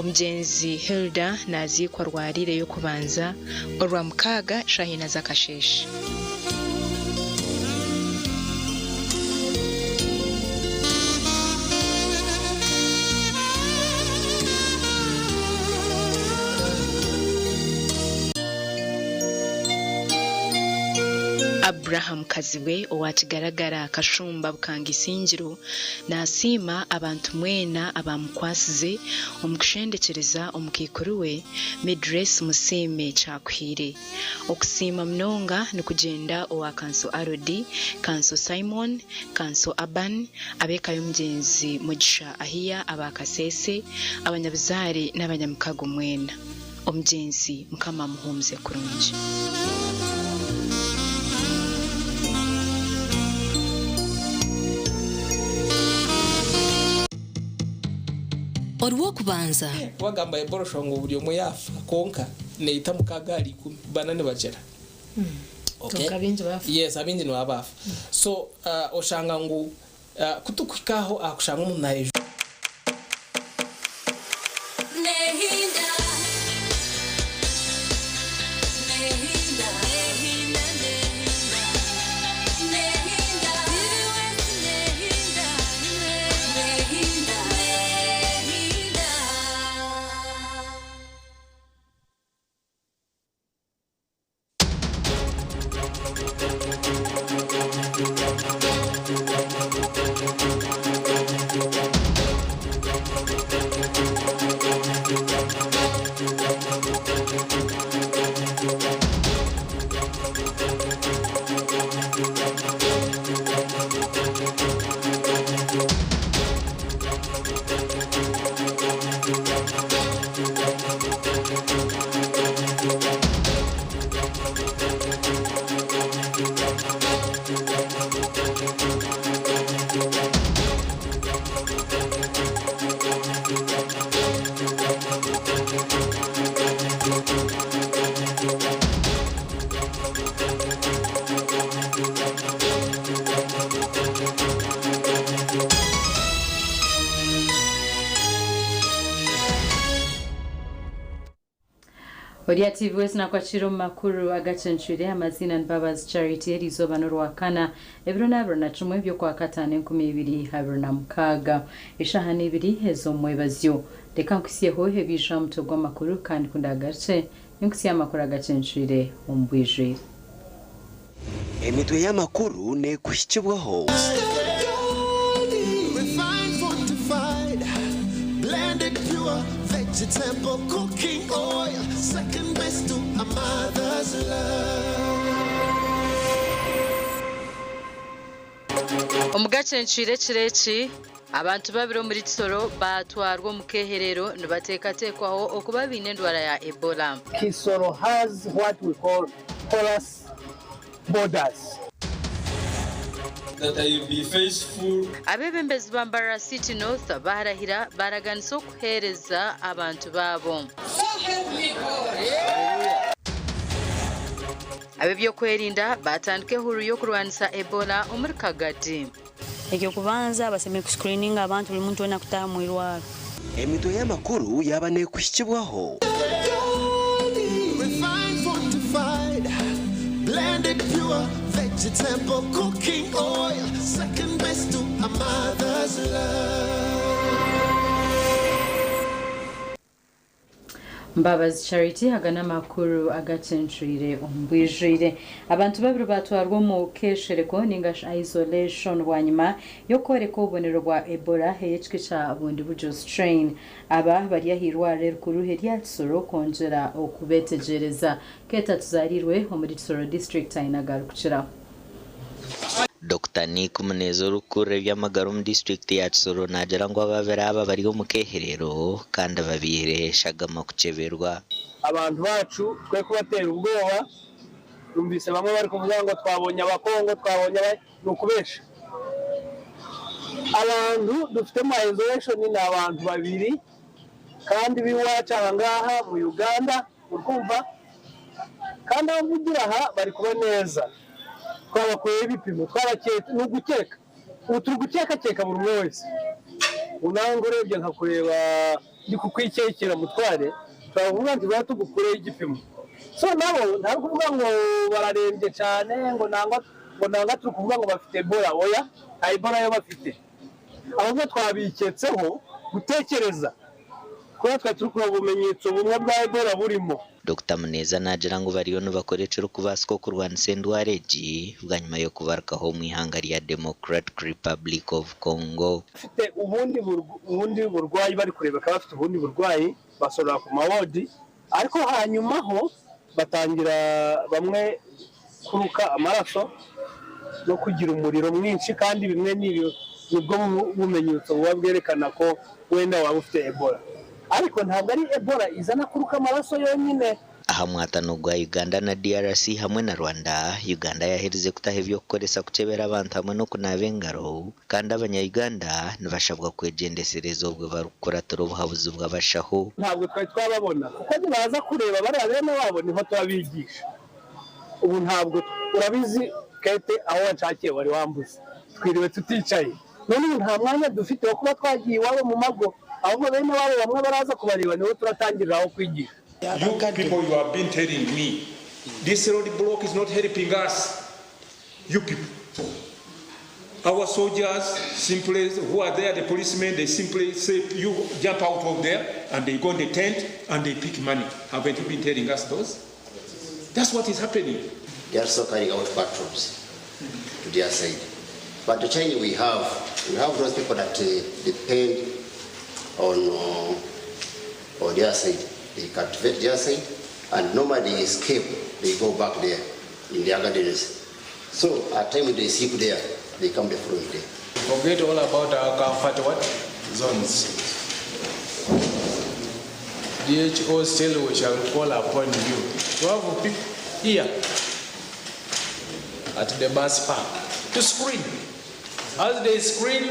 Omugyenzi Hilda naziikwa Rwariire ey'okubanza Orwamukaaga shaaha ina z'akasheeshe. Abraham Kazibwe owa Kigaragara Kashumba Bukanga Isingiro Naasiima abantu mwena abaamukwasize omu kushendekyereza omukaikuru we Midress Musiime Kyakuhiire. Okusiima munonga nikugyenda owa Kanso Arodi, Kanso Simon, Kanso Aban, ab'eka y'omugyenzi Mugisha Ahiya aba Kasese, abanyabuzaare n'abanyamikago mwena. Omugyenzi Mukama amuhuumuze kurungi. Orw'okubanza. Wagamba Ebola oshusha ngu buri omwe yaafa kwonka neita mukaaga ahari ikumi bana nibagyera. Okay? Kwonka abaingi baafa. Yes, abaingi nibaba baafa. So oshanga ngu ku turikuhika aho aha kushanga omuntu nayeju. Orya TV West nakwakira omu makuru agacencwire amaziina ni Mbabazi Charity eriizooba n'orwakana ebiro n'abiri na kimwe by'okwakataano 2026 eshaaha n'ibiri ez'omumwebazyo. Reka nkuhitsyeho ebiija aha mutwe gw'amakuru kandi ku ndaagarukye ninkuhitsya amakuru agacencwire omu bwijwire. Emitwe y'amakuru neekuhikibwaho. Omu gacencwire ekiro eki, abantu babiri omuri Kisoro baatwarwa omu keeherero nibateekateekwaho okuba baine endwara ya Ebola. Kisoro has what we call porous borders. That I will be faithful. Abeebembezi ba Mbarara City North baarahira baaraganisa okuheereza abantu baabo. Ab'eby'okwerinda baatandika ehururu y'okurwanisa Ebola omuri Kagadi. Eky'okubanza basemeriire kuscreeninga abantu buli muntu weena kutaaha omu irwarro. Emitwe y'amakuru yaaba neekuhikibwaho. Mbabazi Charity aga n'amakuru agacencwire omu bwijwire. Abantu babiri baatwarwa omu keeshereko ninga shi isolation bwanyima y'okworeka obubonero bwa Ebola ey'ekika ekya Bundibugyo strain. Aba bari ah'eirwariro erikuru erya Kisoro kwongyera okubeetegyereza. Keeta Tuzarirwe omuri Kisoro district aine agarikukiraho. Dokita Nick Muneza orikukurira eby'amagara omu disiturikiti ya Kisoro naagira ngu ababiri aba bari omu keeherero kandi babaihire eshagama kukyeberwa. Abantu baacu twe kubateera ubwoba, numvise bamwe barikuvuga ngu twabonye abakongo twabonye aba nokubesha. Abantu dufite omu isolation ni abantu babiri kandi b'iwacu aha ngaha mu Uganda murikumva kandi aho mvugira aha bari kuba neza twabakoreye ibipimo twabakeka ni ugukeka ubu turi gukekakeka buri umwe wese ubu nawe ngo urebye nkakureba Ndikukwikekera mutware, nshobora kuvuga nti reka tugukureho igipimo. So nabo ntari kuvuga ngo bararembye cyane, ngo nangwa ngo nangwa turi kuvuga ngo bafite Ebola, oya, nta Ebola yo bafite, ahubwo twabiketseho gutekereza kuba twari turi kureba ubumenyetso bumwe bwa Ebola burimo. Dr Muneza naagira ngu bariyo nibakora ekirikubaasika okurwanisa endwara egi bwanyima y'okubarukaho omu ihanga rya Democratic Republic of Congo. Bafite ubundi ubundi burwayi, bari kurebeka bafite ubundi burwayi, basorera ku mawodi, ariko hanyuma ho batangira bamwe kuruka amaraso no kugira umuriro mwinshi, kandi bimwe nibwo bumenyetso buba bwerekana ko wenda waba ufite Ebola, ariko ntabwo ari Ebola izana kuruka amaraso yonyine. Aha mwatano gwa Uganda na DRC hamwe na Rwanda, Uganda yaherize kutaha ebyokukoresa kukyebera abantu hamwe n'okunaaba engaro, kandi abanya-Uganda nibashabwa kwegyendesereza obwe barikukuratira obuhabuzi bw'abashaho. Ntabwo twari twababona, kuko nibaza kureba bariya bene wabo niho tubabigisha. Ubu ntabwo urabizi kete, aho wanshakiye wari wambuze, twiriwe tuticaye, none ubu nta mwanya dufite wo kuba twagiye iwabo mu mago, ahubwo bene wabo bamwe baraza kubareba, niho turatangirira aho kwigisha. You people, you have been telling me this road block is not helping us. You people. Our soldiers simply, who are there, the policemen, they simply say, you jump out of there, and they go in the tent and they pick money. Haven't you been telling us those? That's what is happening. They are also carrying out patrols to their side. But the challenge we have those people that depend on their side. They cultivate their side, and normally they escape, they go back there in their gardens. So at times they sleep there, they come the following day. Forget all about our comfort what? Zones. DHO, still we shall call upon you. To have people here at the bus park to screen. As they screen,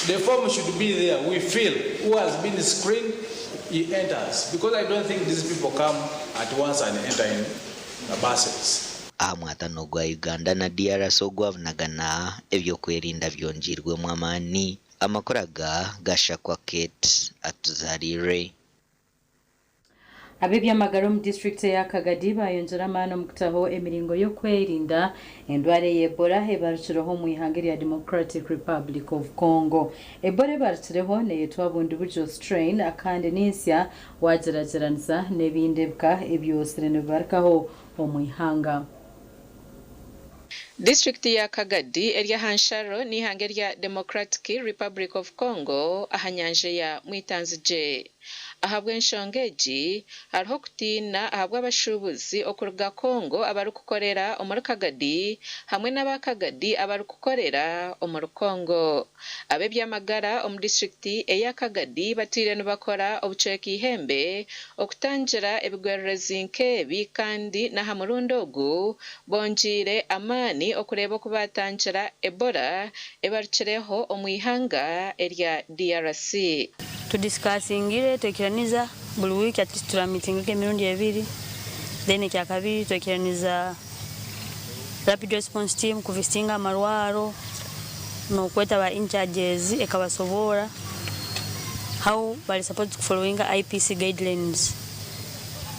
the form should be there. We feel who has been screened, he enters. Because I don't think these people come at once and enter in the buses. Aha mwatano gwa Uganda na DRC ogwabunagana, ebyokwerinda byongiirwemu amaani. Amakuru aga gashakwa Kate Atuzarire. Ab'ebyamagara omu disitulikiti eya Kagadi bayongyera amaani omu kutaho emiringo y'okwerinda endwara ya Ebola ebarukireho omu ihanga erya Democratic Republic of Congo. Ebola ebarukireho neyetwa Bundibugyo strain, kandi n'ensya wagyeragyeranisa n'ebindi ebika ebyosire nibibarukaho omu ihanga. Disitulikiti ya Kagadi eri aha nsharo n'ihanga rya Democratic Republic of Congo aha nyanja ya Mwitanzige. Ahabw'enshonga egi hariho okutiina ahabw'abashuubuzi okuruga Congo abarikukorera omuri Kagadi hamwe n'abakagadi abarikukorera omuri Congo. Ab'ebyamagara omu disitulikiti eya Kagadi batwire nibakora obucweka ihembe okutangira ebigwererezi nk'ebi, kandi n'aha murundi ogu bongiire amaani okureeba oku batangira Ebola ebarukireho omu ihanga erya DRC. Tudiscussingire, twekiraniza buli wiiki, at least turamitingako emirundi ebiri. Then ekyakabiri, twekiraniza rapid response team kuvisitinga amarwaro n'okweta ba incharges ekabasoboora how bali supposed kufollowinga IPC guidelines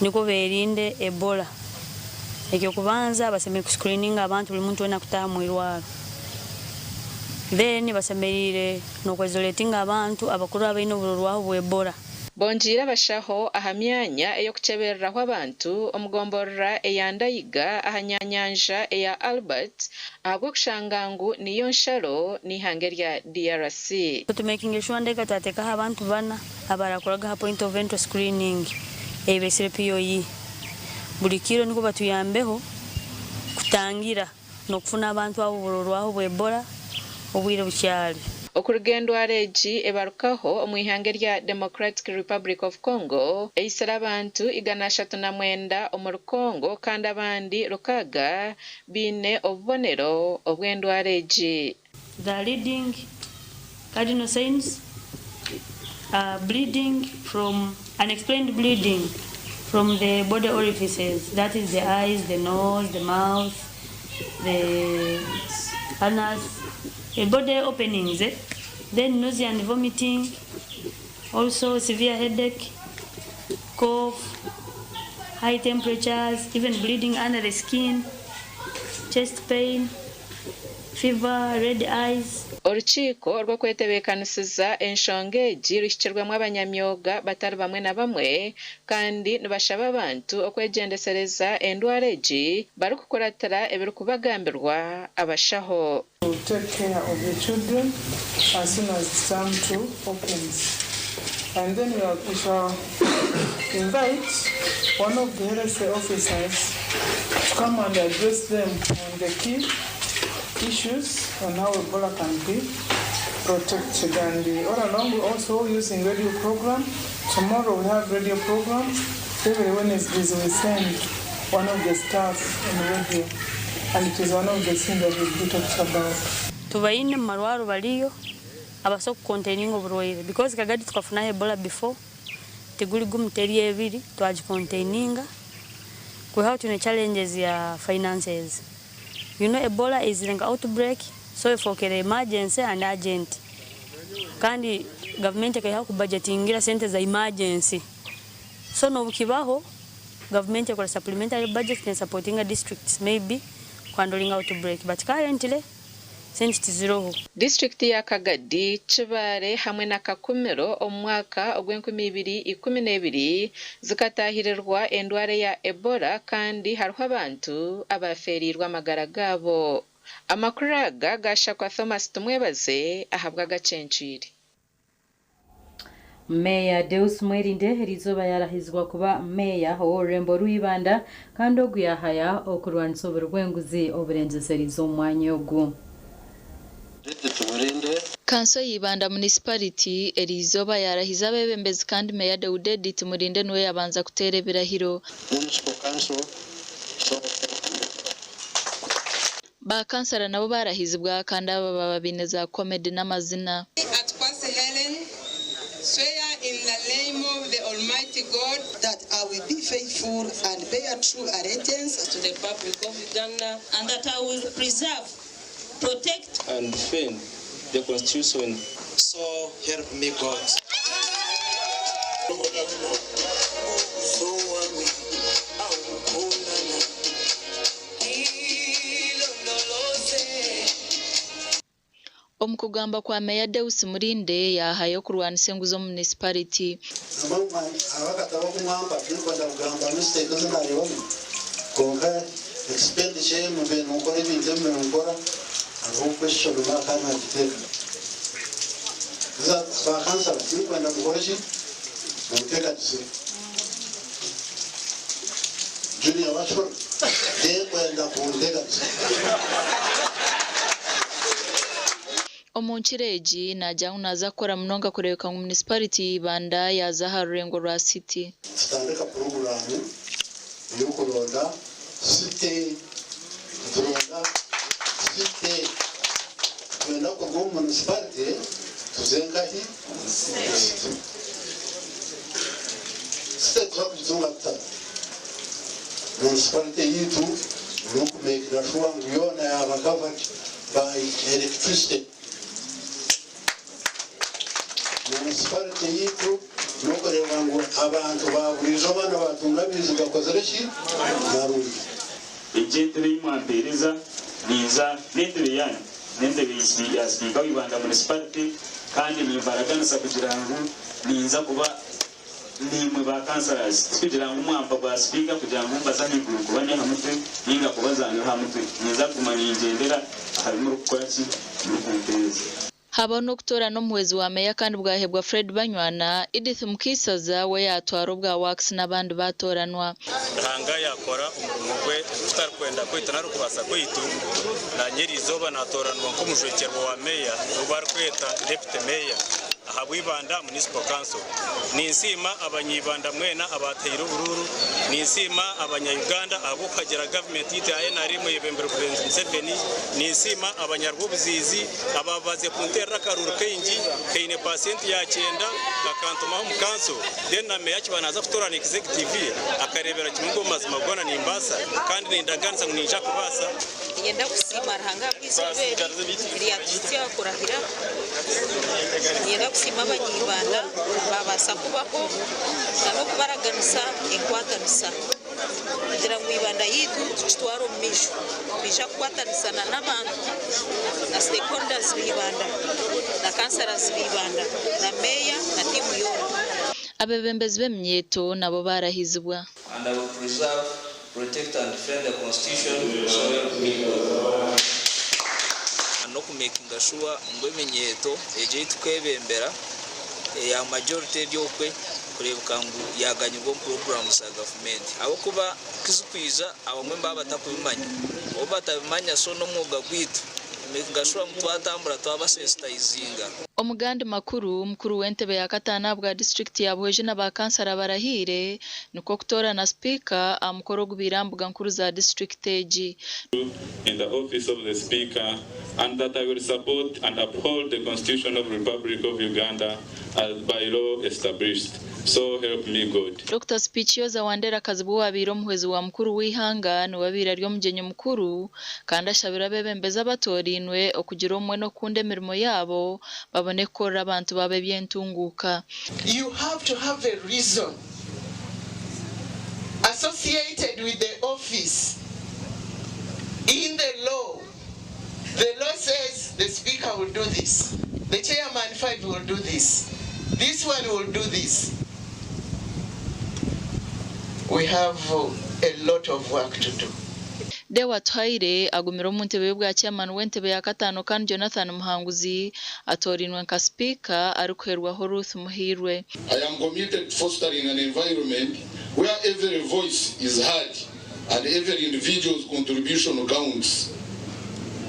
niko berinde Ebola. Ekyokubanza, basemeriire kuscreeninga abantu, buli muntu wena kutaha mu irwaro. Then basemeriire n'okwezolatinga abantu abakuru abaine oburorwaho bwa Ebola. Bongiire abashaho aha myanya ey'okukyebereraho abantu omugomborora eya Ndayiga aha nyanyanja eya Albert, ahabw'okushanga ngu niyo nsharo n'ihanga erya DRC. Tumakinge sure ndeka twateekaho abantu bana abarakoraga ha point of entry screening ebesire POE buli kiro, niko batuyambeho kutangira n'okufuna abantu abo oburorwaho bwa Ebola obwire bukyali. Okuruga endwara egi ebarukaho omu ihanga rya Democratic Republic of Congo, eisire abantu 309 omuri Congo, kandi abandi 6 biine obubonero obw'endwara egi. The leading cardinal signs are bleeding from unexplained bleeding from the body orifices, that is the eyes, the nose, the mouth, the anus, the body openings, eh? Then nausea and vomiting. Also severe headache, cough, high temperatures, even bleeding under the skin, chest pain, fever, red eyes. Orukiiko orw'okwetebeekanisiza enshonga egi ruhikirwemu abanyamyoga batari bamwe na bamwe kandi nibashaba abantu okwegyendesereza endwara egi barikukuratira ebirikubagambirwa abashaho. To take care of the children as soon as term 2 opens and then we, are, we shall invite one of the health officers to come and address them on the key issues on how Ebola can be protected. And all along, we're also using radio program. Tomorrow we have radio program. Every Wednesdays we send one of the staff on radio, and it is one of the things that will be talked about. Tubaine mu marwaro bariyo abaso kucontaininga oburwaire because Kagadi tukafunaho Ebola before tiguri gumu teri ebiri twagicontaininga kwihaho twine challenges ya finances. You know Ebola is like outbreak, so efokere emergency and urgent, kandi gavumenti ekaihaho kubudgetingira sente za emergency, so nobukibaho gavumenti ekola supplementary budget ne supportinga districts maybe kuhandlinga outbreak, but currently sente tiziroho. Disiturikiti ya Kagadi, Kibaale hamwe na Kakumiro omu mwaka ogw'enkumi ibiri ikumi n'ebiri zikataahirirwa endwara eya Ebola kandi hariho abantu abaafeereirwe amagara gaabo. Amakuru aga gaashakwa Thomas Tumwebaze ahabw'agacencwire. Meeya Deus Mwerinde eriizooba yaarahizibwa kuba meeya ow'orurembo rw'Ibanda kandi ogu yaahaya okurwanisa oburi bw'enguzi oburengyeseriize omu mwanya ogu. Kanso ya Ibanda Munisipariti eriizooba yaarahiza abeebembezi kandi Meeya Deudedit Murinde niwe yaabanza kuteera ebirahiro. Baakansara nabo baarahizibwa kandi aba baaba baine za comedy n'amazina. Atukwase Hellen, swear in the name of the Almighty God that I will be faithful and bear true allegiance to the Republic of Uganda and that I will preserve, protect and defend the Constitution. So help me God. Omu kugamba kwa Meeya Deus Murinde yaahayo okurwanisa enguzi omu munisipariti. Hariho akatabo aku mwampa tirikwenda kugamba misiteeki ezi naareebamu kwonka expenditure ei mubaire nimukora ebintu ebi mubaire nimukora hariho question mark aha naagiteeka. Haza ba kansara tirikwenda mukore ki? Munteekatisire. Junior wakikora? Tinkwenda kunteekatisira. Omu nkiro egi, naagira ngu naaza kukora munonga kureebeka ngu munisipariti ya Ibanda yaaza aha rurengo rwa city. Tutandika puroguraamu ey'okuronda city. Nituronda city. Nitwenda kuruga omu munisiparite tuze nkahi? City. City nituza kugitunga tuta? Munisiparite yaitu n'okumekinga shuwa ngu yoona yaaba covered by electricity. Munisiparite yaitu n'okureeba ngu abantu ba buriijo boona baatunga amaizi gakozire ki? Marungi. Egi entebe ei mwampeereza ninza n'entebe yaanyu, n'entebe ya sipiika wa Ibanda Municipality kandi nimbaraganisa kugira ngu ninza kuba Naimwe ba councillors tikugira ngu mwampa bwa sipiika kugira ngu mbaze ahaiguru kuba ndi aha mutwe ninga kubazaanira aha mutwe. Ninza kuguma ningyendera aha bi murikukora ki? Murikumpeereza. Habaho n'okutoorana omuhwezi wa meeya kandi bwahebwa Fred Banywana, Edith Mukaisaza we yaatwara obwa Works n'abandi baatooranwa. Ruhanga yaakora omurimo gwe ogu tutarikwenda kwaitu nari okubaasa kwaitu, naanye eriizooba naatooranwa nk'omujwekyerwa wa meeya ou barikweta Deputy Mayor. Ahabwa Ibanda Municipal Council, ninsiima abanya-Ibanda mwena abaataire oburuuru. Ninsiima abanya-Uganda ahabw'okuhagira gavumenti yaitu ya nrm eyebembirwe Purezidenti Museveni. Ninsiima abanyarwobuziizi abaababaze kunteerera akaruuru kaingi kaine paasenti ya kyenda bakantumaho omu kanso. Then na Meeya kiba naaza kutoorana executive ye akareebera kimwe ngu omu mazima goona nimbaasa kandi nindaganisa ngu niija kubaasa. Niinyenda kusiima Ruhanga ahabw'eizooba eri eryatuhitsya aha kurahira. Niinyenda kusiima Abanyaibanda baabaasa kubaho n'okubaraganisa enkwatanisa kugira ngu Ibanda yaitu tugitware omu maisho. Nitwija kukwatanisa n'abantu na stakeholders ba Ibanda na councillors ba Ibanda na meeya na tiimu yoona. Abeebembezi b'eminyeeto nabo baarahizibwa. And I will preserve, protect and defend the constitution so help me God. N'okumekinga shuwa ngu eminyeeto egyo ei tukwebembera eya majority eri okwe kureebeka ngu yaaganyirwa omu puroguraamu za gavumenti ahabw'okuba ku zirikwija abamwe nibaba batakubimanya obu batabimanya so n'omwoga gwaitu kumekinga shuwa ngu twatambura twabasensitayizinga. Omu gandi makuru, mukuru w'entebe ya kataano ahabwa disiturikiti ya Buhweju na ba kansara barahiire nikwo kutoorana sipiika aha mukoro ogubaire aha mbuga nkuru za disiturikiti egi. In the office of the Speaker and that I will support and uphold the Constitution of the Republic of Uganda as by law established. So help me God. Dokita Spicioza Wandera Kazibwe owaabaire omuhwezi wa mukuru w'eihanga niwe abaire ari omugyenyi mukuru kandi ashabire abeebembezi abatoorainwe okugira obumwe n'okukunda emirimo yaabo babone kukorera abantu baabo eby'entunguuka. You have to have a reason associated with the office in the law. The law says the speaker will do this, the chairman 5 will do this, this one will do this. We have a lot of work to do. Deo Atuhaire agumire omu ntebe y'obwa chairman w'entebe ya kataano kandi Jonathan Muhanguzi atoorainwe nka sipiika arikuheerwaho Ruth Muhiirwe. I am committed to fostering an environment where every voice is heard and every individual's contribution counts.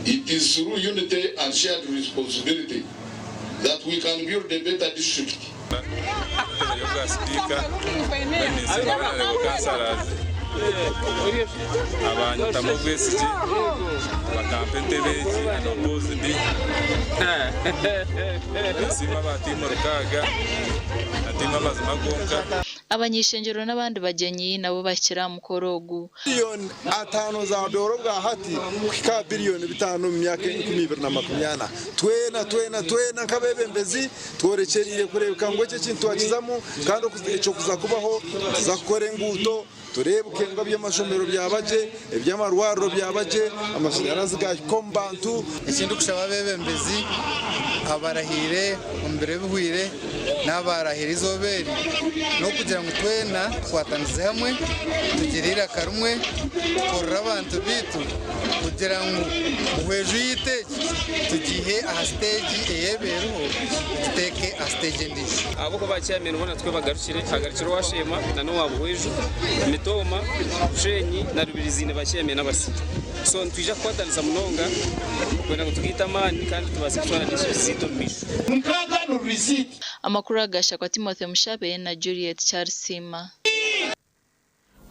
It is through unity and shared responsibility that we can build a better district. Entebe y'obwa sipiika ninsiima honorable councillors abanyitamu obwesigye bakampa entebe egi unopposed. Ninsiima aba tiimu rukaaga na tiimu amazima gonka. Abany'ishengyero n'abandi bagyenyi nabo bahikire aha mukoro ogu. Biliyoni 5 za dooro bwa hati kuhika aha biliyoni 5 omu myaka 2040. Twena twena twena nk'abeebembezi tworekyereire kureebeka ngu ekyo ekintu twakizamu kandi ekyo kuza kubaho tuza kukora enguuto, tureebuke ngu eby'amashomero byaba gye, eby'amarwariro byaba gye, amashanyarazi gahika omu bantu. Ekindi kushaba abeebembezi abarahiire omu biro ebihwire n'abarahira izooba eri n'okugira ngu twena tukwatanize hamwe, tugire eiraka rimwe, tukorere abantu baitu kugira ngu Buhweju yaitu egi tugihe aha siteegi eyebeeriho, tugiteeke aha siteegi endiijo. Ahabw'okuba ba chairman boona twe bagarukire, hagarukire owa Sheema na n'owa Buhweju, Mitooma, Bushenyi na Rubirizi ni ba chairman abasya. So nitwija kukwatanisa munonga kwenda ngu tugaite amaani kandi tubaase kutwara district zaitu omu maisho. Amakuru agashakwa Timothy Mushabe na Juliet Kyarisiima.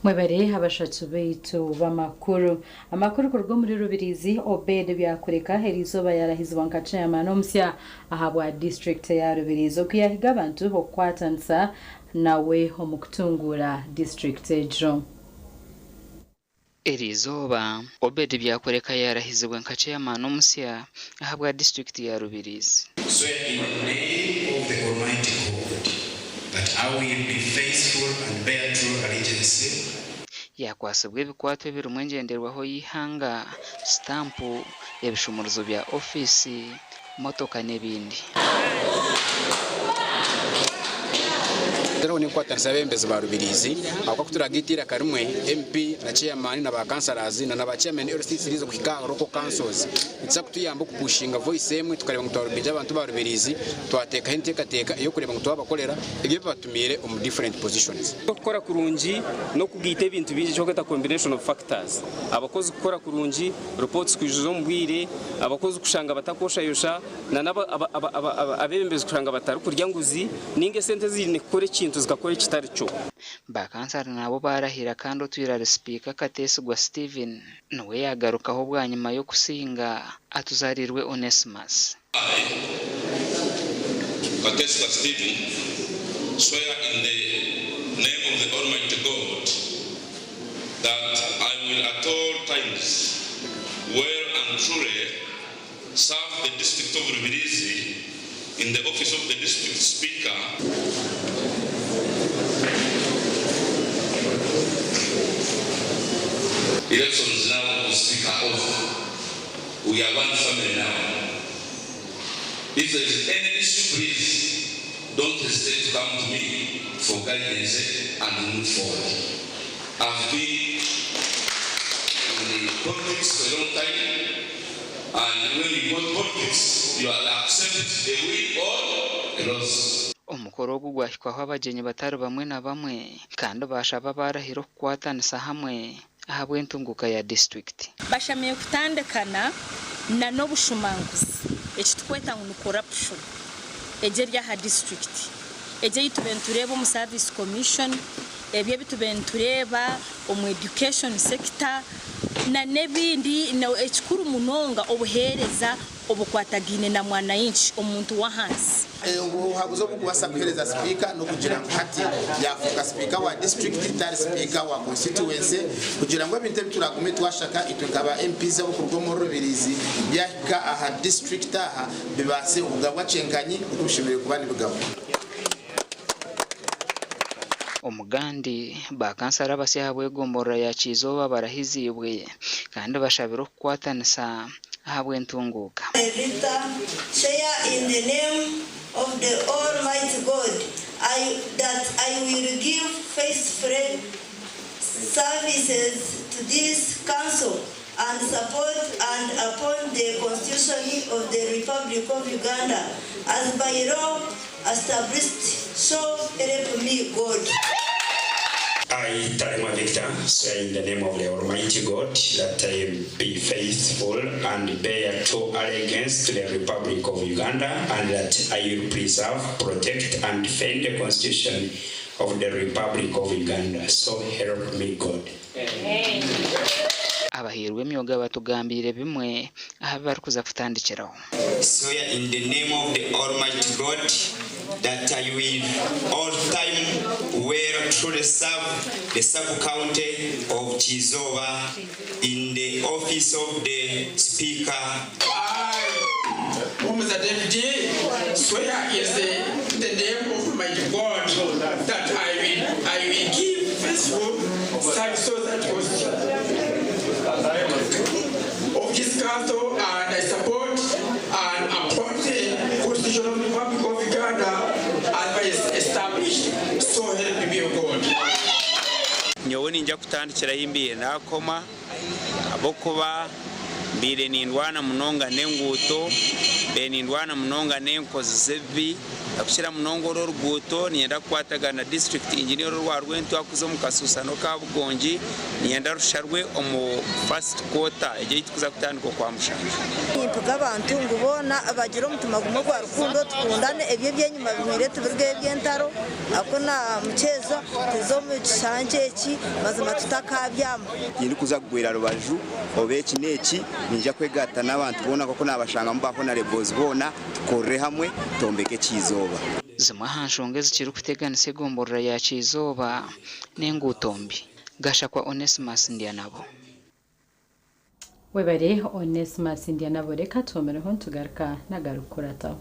Mwebare abashatu baitu b'amakuru. Amakuru kuruga omuri Rubirizi, Obed Byakureka eriizooba yarahizibwa nka chairman omusya ahabwa district ya Rubirizi okuyahiga abantu okukwatanisa nawe omu kutunguura district egyo. Eri izooba, Obed Byakureka yarahizibwa nka chairman omusya ahabwa disitulikiti ya Rubirizi. Swear in the name of the Almighty God that I will be faithful and bear true allegiance Yakwasibwa ebikwato ebirimu engyenderwaho y'eihanga, sitampu, ebishumuruzo bya ofiisi, motoka n'ebindi. Turiho ninkwatanisa abebembezi ba Rubirizi ahabw'okuba kuturagaita eiraka rimwe, MP na chairman na ba councillors na ba chairman LC3 okuhika aha local councils, nikiza kutuyamba okupushinga voice emwe tukareeba ngu twarubingi abantu ba Rubirizi twateekaho enteekateeka ey'okureeba ngu twabakorera ebyo ebibatumiire omu different positions. Okukora kurungi n'okugaita ebintu bingi ekyokweta combination of factors. Abakozi kukora kurungi, reports kwijuza omu bwire, abakozi kushanga batakwoshayosha na n'abebembezi kushanga batarikurya nguzi ninga esente ziine kukora ekintu zikakora ekitari kyo. Bakansara nabo barahira kandi otwire ari sipiika Katesigwa Stephen niwe yagarukaho bwanyima y'okusinga Atuzarirwe Onesimus. Katesigwa Stephen, swear in the name of the Almighty God that I will at all times well and truly serve the district of Rubirizi in the office of the district speaker. Elections now to speaker off. We are one family now. If there is any issue, please don't hesitate to come to me for guidance and move forward. I've been in the politics for a long time, and when you go to politics, you are accept a win or a loss. Omukoro ogu gwahikwaho abagyenyi batari bamwe na bamwe kandi baashaba abaarahire okukwatanisa hamwe ahabw'entunguuka ya disiturikiti. Bashemereire kutandikana na n'obushumanguzi eki tukweta ngu ni corruption egi eri aha disiturikiti egi ei tubaire nitureeba omu service commission, ebi ebi tubaire nitureeba omu education sector na n'ebindi ekikuru munonga obuheereza obukwatagaine na mwananchi, omuntu w'ahansi. Obuhabuzi oburikubaasa kuheereza sipiika n'okugira ngu hati yaafuuka sipiika wa disiturikiti tari sipiika wa konsituwensi kugira ngu ebintu ebi turagume twashaka itwe nka ba MPs abarikuruga omuri Rubirizi byahika aha disiturikiti aha bibaase okugabwa kyenkanyi oku bishemereire kuba nibigabwa. Omugandi, ba kansara abasya ahabw'egomborora ya Kyizooba barahiziibwe kandi bashabire okukwatanisa ahabw'entunguuka. Victor, swear in the name of the Almighty God, I, that I will give faithful services to this council and support and upon the Constitution of the Republic of Uganda as by law established, so help me God. I, Tarema Victor, swear in the name of the Almighty God that I be faithful and bear true allegiance to the Republic of Uganda and that I will preserve, protect, and defend the Constitution of the Republic of Uganda. So help me God. Abahairwe emyoga batugambiire bimwe aha bi barikuza kutandikiraho. Swear in the name of the Almighty God that I will all time well truly serve the sub-county of Kizooba in the office of the Speaker. I, Mr. Deputy, swear in the name of Almighty God that I will give faithful service so that of this council and I support and uphold the Constitution of the Republic of Uganda as established, so help me God. Nyowe niinyija kutandikira ahi mbaire naakoma ahabw'okuba mbaire nindwana munonga n'enguuto, mbaire nindwana munonga n'enkozi z'ebibi okukira munonga oru oruguuto niinyenda kukwatagana na disiturikiti ingyiniya oru orwa Rwento arikuza omu kasuusano ka Bugongi niinyenda rusharwe omu fasiti kwota egi ei turikuza kutandika Okwamushanju. Nimpiga abantu ngu boona bagire omutima gumwe gwa rukundo tukundane ebyo ebyenyima bihweire tubirugeho eby'entaro ahabw'okuba na mukyeeza tuze omu kishangye eki mazima tutakabyama. Tindikuza kugwera rubaju oba eki n'eki, niinyija kwegatta n'abantu boona nk'oku naabashangamu ba Honourables boona tukorere hamwe twombeke Kyizooba. Zimwe aha nshonga ezikirikuteganisa egomborora ya Kyizooba n'enguuto mbi. Gashakwa Onesmus Ndyanabo. Webare Onesmus Ndyanabo reka tuhomereho nitugaruka n'agarikukurataho.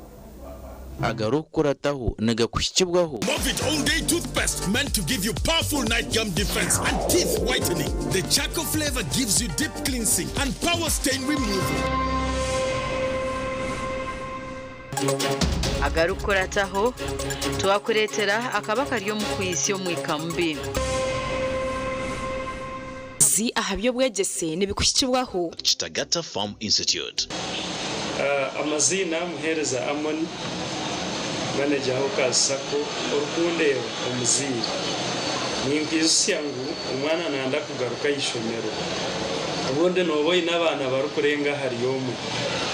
Agarikukurataho nigakuhikibwaho. Movit All Day Toothpaste meant to give you powerful night gum defense and teeth whitening. The charcoal flavor gives you deep cleansing and power stain removal. Agarikukurataho twakureetera akaba kari omu kwitsya omwika mubi. Zi aha by'obwegyese nibikuhikibwaho. Kitagata Farm Institute. Amaziina, Muheereza Amon, Manager Hawkers Sacco, Orikundeeba omuzaire, ninkwijutsya ngu omwana nayenda kugaruka aha ishomero. Obundi nooba oine abaana barikurenga ahari omwe.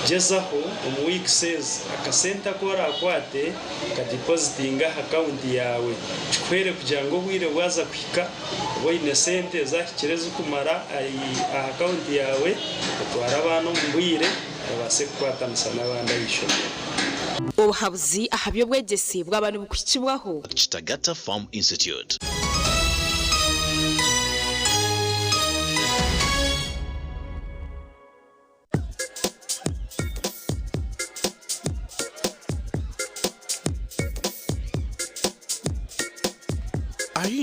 Gyezaho omu wiikisi ezi akasente aku oraakwate kadipozitinge aha akawunti yaawe kikuhwere kugira ngu obwire bwaza kuhika obe oine sente ezahikire ezirikumara aha akawunti yaawe otware abaana omu bwire babaase kukwatanisa n'abandi aha ishomero. Obuhabuzi aha by'obwegyese bwaba nibukuhikibwaho. Kitagata Farm Institute.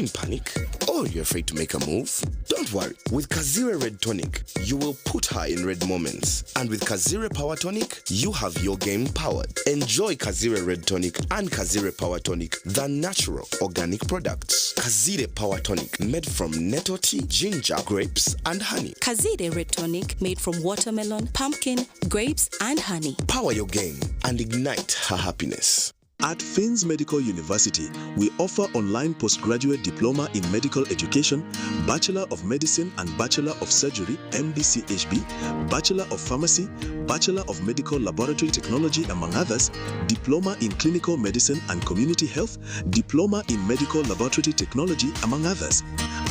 you in panic? Or you're afraid to make a move? Don't worry. With Kazire Red Tonic, you will put her in red moments. And with Kazire Power Tonic, you have your game powered. Enjoy Kazire Red Tonic and Kazire Power Tonic, the natural organic products. Kazire Power Tonic, made from nettle tea, ginger, grapes, and honey. Kazire Red Tonic made from watermelon, pumpkin, grapes, and honey. Power your game and ignite her happiness. At Finns Medical University, we offer online postgraduate diploma in medical education, Bachelor of Medicine and Bachelor of Surgery, MBCHB, Bachelor of Pharmacy, Bachelor of Medical Laboratory Technology, among others, Diploma in Clinical Medicine and Community Health, Diploma in Medical Laboratory Technology, among others,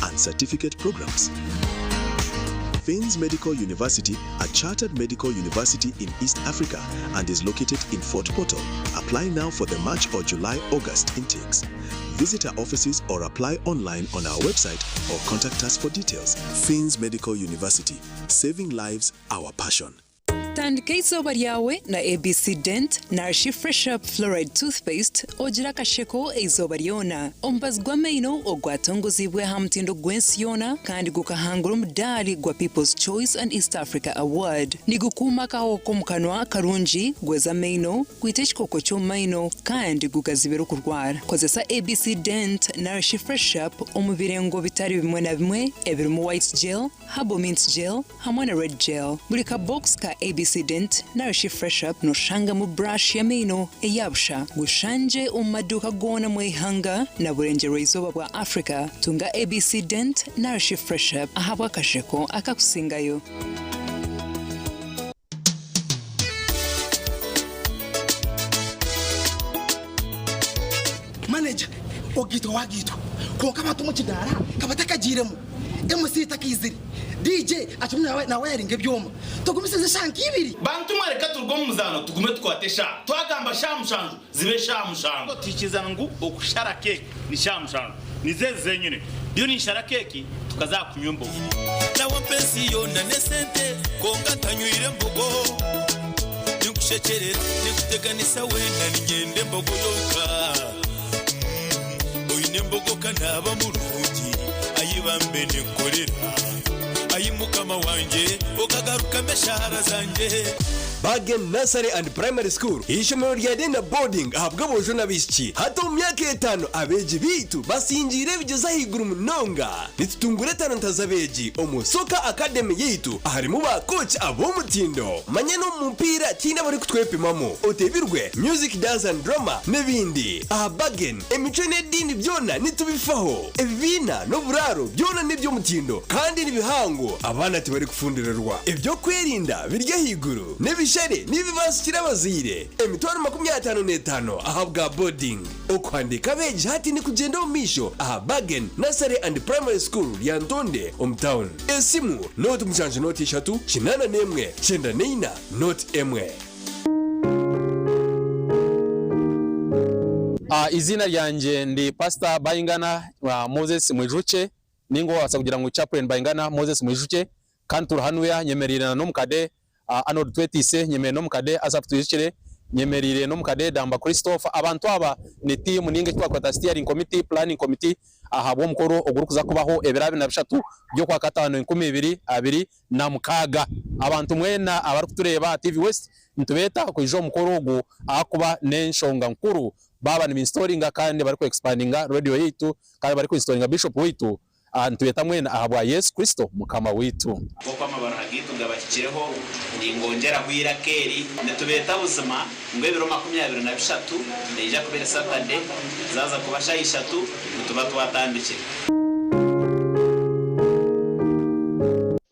and certificate programs. Finns Medical University, a chartered medical university in East Africa and is located in Fort Portal. Apply now for the March or July August intakes. Visit our offices or apply online on our website or contact us for details. Finns Medical University, saving lives, our passion. Tandika eizooba ryawe na ABC Dent Nourish Fresh Up Fluoride Toothpaste ogire akasheko eizooba ryona. Omubazi gw'amaino ogwatongoziibwe aha mutindo gw'ensi yoona kandi gukahangura omudaari gwa People's Choice and East Africa Award. Nigukuuma akahoho k'omu kanwa karungi, gweza amaino, gwita ekikooko ky'omu maino kandi gugazibira okurwara. Kozesa ABC Dent Nourish Fresh Up omu birengo bitari bimwe na bimwe ebirimu White Gel, Herbal Mint Gel hamwe na Red Gel. Buri kabokisi ka ABC Dent narishi Fresh Up noshangamu burashi y'amaino eya busha. Gushangye omu maduuka goona omu ihanga na burengyerwa-izooba bwa Africa. Tunga ABC Dent narishi Fresh Up ahabw'akasheko akakusingayo. Manager, ogaitwa wagaitwa kwonka abantu omu kidaara ka batakagiiremu, MC takaizire, DJ akirimu nawayaringa ebyoma. Tugumisirize eshaaha nka ibiri. Bantu mwe reka turuge omu muzaano tugume tukwate eshaaha. Twagamba shaaha mushanju zibe eshaaha mushanju. Tuhikirizana ngu okushara keeki ni shaaha mushanju. Nizo ezi zenyine. Ndiyo ninshara keeki tukaza aha kunywa embogo. Nawe mpa ensi yoona n'esente kwonka ntanywire mbogo. Ninkushekyerera ninkuteganisa weena niinyenda embogo yonka. Oine embogo ka naaba murungi ayi bambe ninkukorera. Ayi mukama wangye okagarukamu eshaara zangye. Bargain Nursery and Primary School, eishomero rya day na boarding ahabw'aboojo n'abaishiki. Hati omu myaka etaano abeegi baitu basingiire ebigyezo ahaiguru munonga. Nitutungura etalanta z'abeegi omu Soccer Academy yaitu aharimu ba kooki ab'omutindo. Manya n'omu mupiira tihaine abarikutwepimamu. Otebirwe, music, dance and drama n'ebindi. Aha Bargain, emicwe n'ediini byona nitubifaho. Ebibiina n'oburaaro byona n'eby'omutindo kandi ni bihango, abaana tibarikufundirirwa. Eby'okwerinda biri ahaiguru, n'ebishare nibibaasikira abazaire emitwaro 55 ahabwa boarding. Okuhandiika abeegi hati nikugyenda omu maisho aha Bargain Nursery and Primary School Lyantonde omu town. Esimu, 0 7 0 81 94 01. Eiziina ryangye ndi Pastor Bayingana Moses Mwijukye ninga owabaasa kugira ngu Chaplain Bayingana Moses Mwijukye kandi turi hanuya nyemereire na n'omukade Arnold Twetiise, nyemereire n'omukade Asaph Twijukire, nyemereire n'omukade Damba Christopher. Abantu aba ni tiimu ninga eki twakweta steering committee, planning committee ahabw'omukoro ogurikuza kubaho ebiro 23 by'okwakataano 2026. Abantu mwena abarikutureeba aha TV West nitubeeta kwija omu mukoro ogu ahakuba n'enshonga nkuru baaba nibinsitoringa kandi bariku expandinga radio yaitu kandi bariku insitoringa Bishop waitu. Nitubeeta mwena ahabwa Yesu Kristo Mukama waitu. Nk'oku amabaruha gaitu gabahikireho, ningongyeraho eiraka eri, nitubeeta buzima ngu ebiro 23, neija kuba eri Saturday, zaaza kuba shaaha ishatu, nituba twatandikire.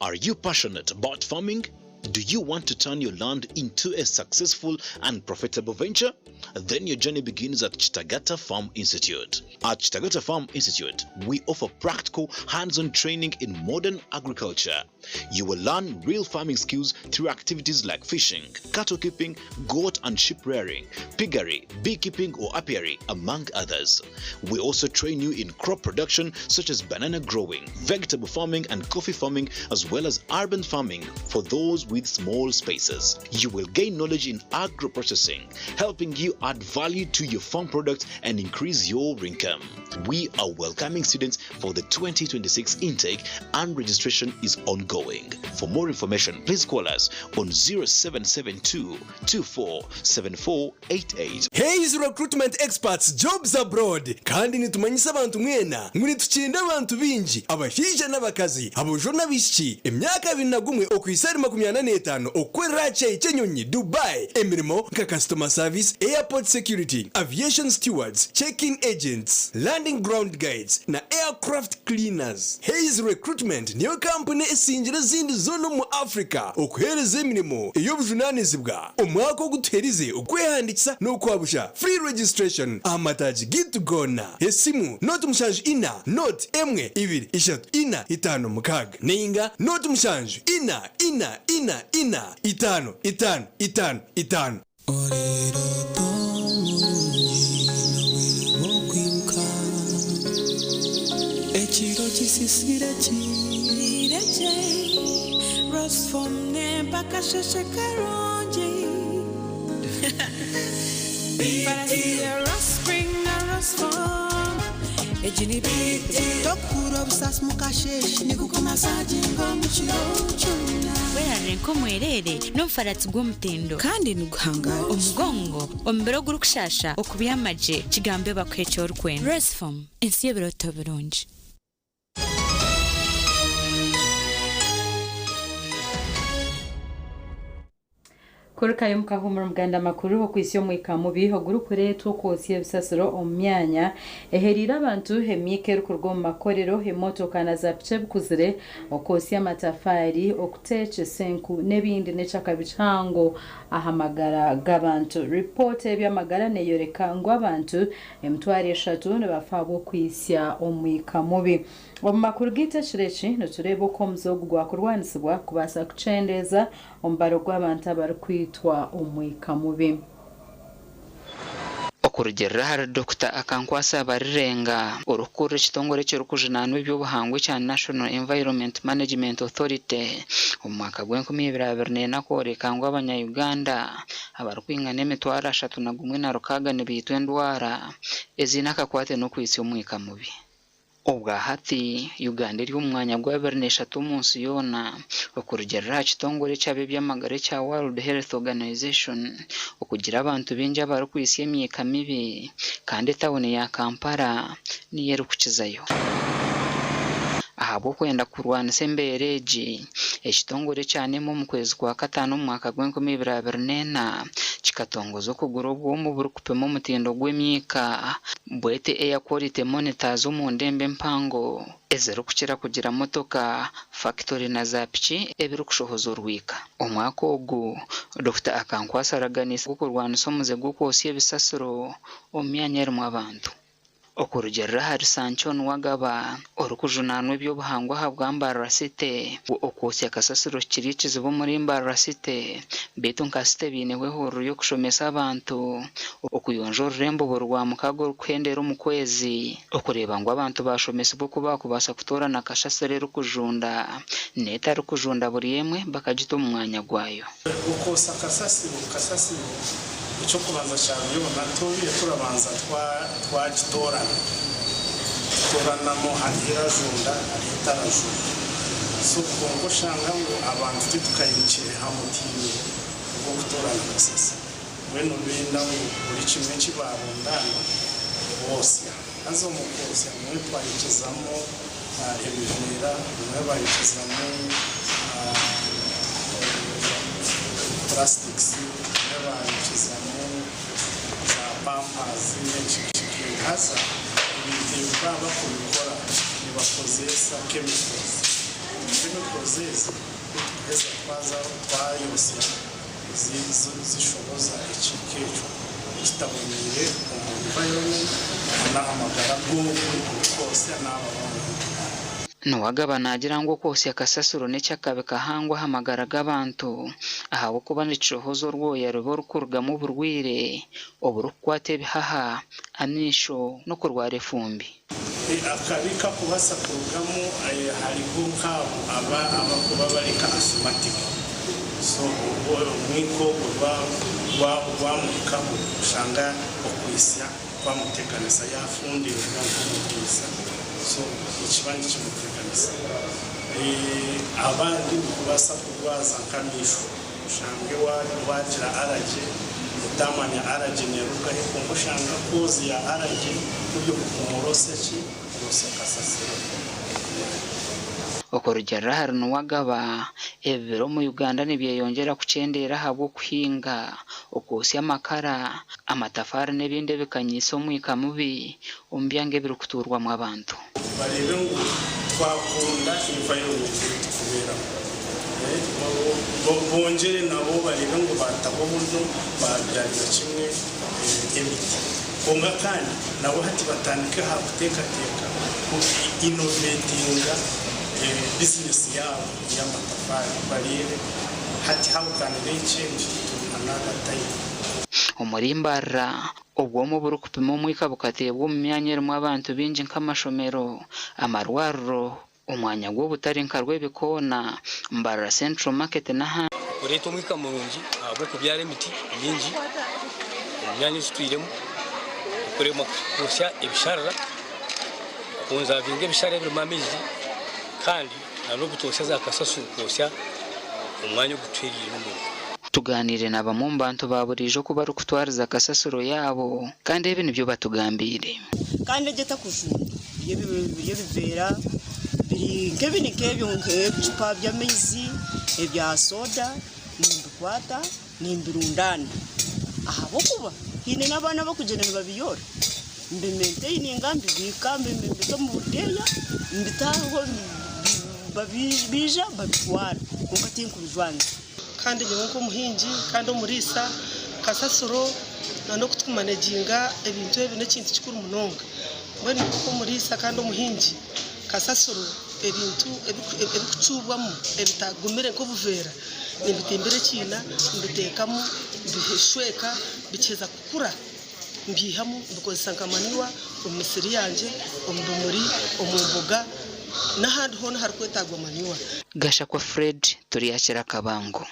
Are you passionate about farming? Do you want to turn your land into a successful and profitable venture? Then your journey begins at Kitagata Farm Institute. At Kitagata Farm Institute, we offer practical, hands-on training in modern agriculture. You will learn real farming skills through activities like fishing, cattle keeping, goat and sheep rearing, piggery, beekeeping or apiary, among others. We also train you in crop production such as banana growing, vegetable farming and coffee farming, as well as urban farming for those with with small spaces. You will gain knowledge in agro processing, helping you add value to your farm products and increase your income. We are welcoming students for the 2026 intake and registration is ongoing. For more information, please call us on 0772 247488. Hays Recruitment Experts Jobs Abroad kandi nitumanyisa abantu mwena ngu nitukinda abantu baingi abashaija n'abakazi, aboojo n'abaishiki, emyaka 21 okuhitsya ahari 45 okukorera aha kishaayi ky'enyonyi Dubai emirimo nka Customer Service, Airport Security, Aviation Stewards, Check-in Agents, Landing Ground Guides na Aircraft Cleaners. Hays Recruitment niyo kampuni esingire ezindi zoona omu Africa okuheereza emirimo ey'obujunaanizibwa. Omwaka ogu tuherize okwehandiikisa n'okwabusha, free registration, aha mataagi gaitu goona. Esimu, 074 0 1 2 3 4 5 6 nainga 0 7 4 4 4 4 5 5 5 5. Ekiro kisisire kiregye Rosform nempa akasheshe karungi Farasi ya Rospring na Rosform egi ni big Tokuhurira obusaasi mukasheeshe nikukumasaginga omu kiro kyona. Werarire nk'omwereere n'omufaratsi gw'omutindo. Kandi niguhangaara. Omugongo, omubiri ogurikushasha, okubyama gye, kigambe bakuhe eki orikwenda. Rosform, ensi y'ebirooto birungi. Kurukayo mukahumura omuganda makuru okwitsya omwika mubi ogurikureetwa okwotsya ebisasiro omu myanya eheriire abantu, emiika erikuruga omu makorero, emotoka na zaapiki ebikuzire, okwotsya amatafaari, okuteekyesa enku n'ebindi n'eky'akabi kihango aha magara g'abantu. Ripoota y'eby'amagara neeyoreka ngu abantu 3000 nibafa ahabw'okwitsya omwika mubi. Omu makuru gaitu ekiro eki, nitureeba oku omuze ogu gwakurwanisibwa kubaasa kukyendeeza omubaro gw'abantu abarikwitwa omwika mubi. Okurugiirira ahari Dokita Akankwasa Barirenga, orikukurira ekitongore ekirikujunaanwa eby'obuhangwa ekya National Environment Management Authority omu mwaka gw'enkumi ibiri abiri n'ena kworeka ngu abanya-Uganda abarikwingana 316,000 nibaitwa endwara eziine akakwate n'okwitsya omwika mubi. Obwa hati, Uganda eri omu mwanya gwa 23 omu nsi yoona okurugiirira aha kitongore eky'ab'eby'amagara ekya World Health Organization okugira abantu baingi abarikwitsya emyika mibi kandi etauni ya Kampala niyo erikukizayo. Ahabw'okwenda kurwanisa embeera egi, ekitongore ekya NEMA omu kwezi kwa kataano omu mwaka gw'enkumi ibiri abiri n'ena kikatongoza okugura obwoma oburikupima omutindo gw'emyika bwete Air Quality Monitors omu ndembo empango ezirikukira kugira motoka, fakitori na zaapiki ebirikushohoza orwika. Omwaka ogu, Dokita Akankwatsa araganiise okurwanisa omuze gw'okwotsya ebisasiro omu myanya erimu abantu. Okurugiirira ahari Sancho Nuwagaba, orikujunaanwa eby'obuhangwa ahabwa Mbarara City, okwotsya kasasiro kiri ekizibu omuri Mbarara City beitu nka City baineho ehururu y'okushomesa abantu okuyonja orurembo buri Rwamukaaga orikuhendera omu kwezi okureeba ngu abantu baashomesibwa oku baakubaasa kutoorana kasasiro erikujunda n'etarikujunda buri emwe bakagita omu mwanya gwayo. Okwotsya kasasiro Kasasiro eky'okubanza kya byona turiyo turabanza twagitoorana. Tutooranamu hariho erajunda hariho etarajunda. So kwonka oshanga ngu abantu titukahikire ha mutindo gw'okutoorana kasasiro. Mbwenu benda ngu buri kimwe eki baarundaana bootsya. Haza omu kwotsya bumwe twayokizamu ebiveera, bumwe bayokizamu plastics, bumwe bayokizamu za pampers n'eki Haza ebintu ebi baaba bakubikora nibakozeesa chemicals. Chemicals ezi kutukuheza twaza twayotsya zishohoza ekiika ekyo ekitaboneire omu environment n'aha magara g'ogwo orikwotsya n'abo abamuri haihi. Nuwagaba naagira ngu okwotsya kasasiro n'eky'akabi kahango aha magara g'abantu ahabw'okuba nikishohoza orwoya rubi orikurugamu oburwaire oburikukwata ebihaha, amaisho n'okurwara efumbi. Akabi kakubaasa kurugamu hariho nk'abo abakuba bari nka asthmatic. So omwika ogwo gwamuhikaho oshanga okwitsya kwamuteganisa yafundirwa nk'omukwitsya so nikiba nikimuteganisa. Abandi nikubaasa kurwaza nk'amaisho oshange wagira allergy otamanya allergy nerugahi kwonka oshanga cause ya allergy kuri okukuma ki orosya kasasiro. Okurugiirira ahari Nuwagaba, ebibira omu Uganda nibyeyongyera kukyendeera ahabw'okuhinga, okwosya amakara, amatafaari n'ebindi ebikanyiise omwika mubi omu byanga ebirikutuurwamu abantu. Bareebe ngu twakunda environment ei turikubeeramu. Bongyere nabo bareebe ngu baataho oburyo baabyarira kimwe emiti. Kwonka kandi nabo hati batandike aha kuteekateeka ku innovatinga bizinesi yaabo ey'amatafaari bareebe hati how can they change to another type. Omuri Mbarara, obwoma oburikupima omwika bukateebwa omu myanya erimu abantu baingi nk'amashomero, amarwariro, omwanya gw'obutare nka Rwebikoona, Mbarara Central Market n'ahandi. Kureeta omwika murungi ahabw'okubyara emiti mingi omu myanya ei tutwiremu, okuremwa kwosya ebisharara, kukonzavinga ebisharara ebirimu amaizi kandi n'obutoosya za kasasiro kwosya omwanya ogutuhereire n'omuriro. Tugaaniire na bamwe omu bantu ba buriijo oku barikutwariza kasasiro yaabo kandi ebi nibyo batugambiire. Kandi egyo etakujunda biri ebiveera biri nk'ebi ni nk'ebyo nk'ebicupa by'amaizi, ebya soda nimbikwata nimbirundaana ahabw'okuba haine n'abaana abarikugyenda nibabiyoora. Mbimentaininga mbibiika mbita omu budeeya mbita aho baija babitwara kwonka tinkubijwanza. Kandi nyowe nk'omuhingi kandi omuriisa, kasasiro n'okutukumaneginga ebintu ebi n'ekintu kikuru munonga. Mbwenu nyowe nk'omuriisa kandi omuhingi, kasasiro ebintu ebikucuubwamu ebitagumire nk'obuveera nimbitimbira ekiina mbiteekamu mbishweka bikiheza kukura mbyihamu mbikozesa nka manure omu misiri yangye, omu bimuri, omu mboga n'ahandi hoona aharikwetaagwa manure. Gashakwa Fred Turyakira Kabango.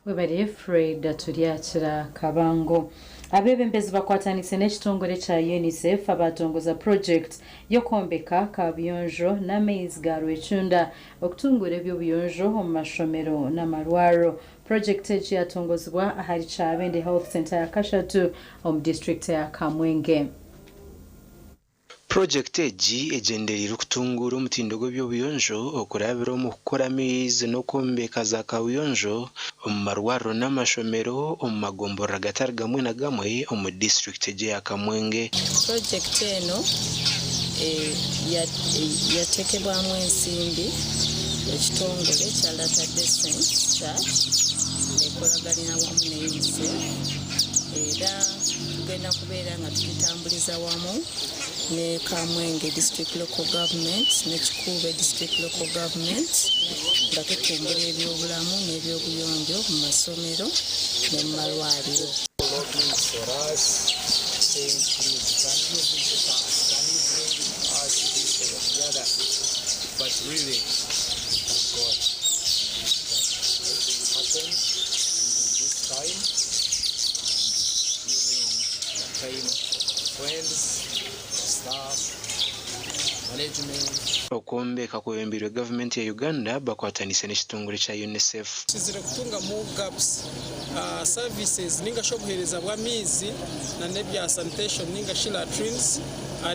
Webare Fred Turyakira Kabango. Abeebembezi bakwatanise n'ekitongore kya UNICEF abatongoza project y'okwombeka kabuyonjo n'amaizi ga Rwecunda okutunguura eby'obuyonjo omu mashomero n'amarwariro. Project egi yatongozibwa ahari Kyabende Health Centre ya kashatu omu disiturikiti ya Kamwenge. Purojekiti egi egyendereire kutunguura omutindo gw'eby'obuyonjo okurabira omu kukora amaizi n'okwombeka za kabuyonjo omu marwariro n'amashomero omu magomborora gatari gamwe na gamwe omu disiturikiti egi eya Kamwenge. Purojekiti eno yatekebwamu ensimbi ekitongore ekya Latter Day Saints Church ekolaganira wamu ne UNICEF era tugenda kubeera nga tugitambuliza wamu ne Kamwenge District Local Government ne Kikuube District Local Government nga tutumbula ebyobulamu n'ebyobuyonjo mu masomero ne mu malwaliro. Okwombeka kwebembeirwe gavumenti ya Uganda bakwatanise n'ekitongore kya UNICEF. Kizire kutungamu gaps services ninga shi obuheereza bw'amaizi na n'ebya sanitation ninga shi latrines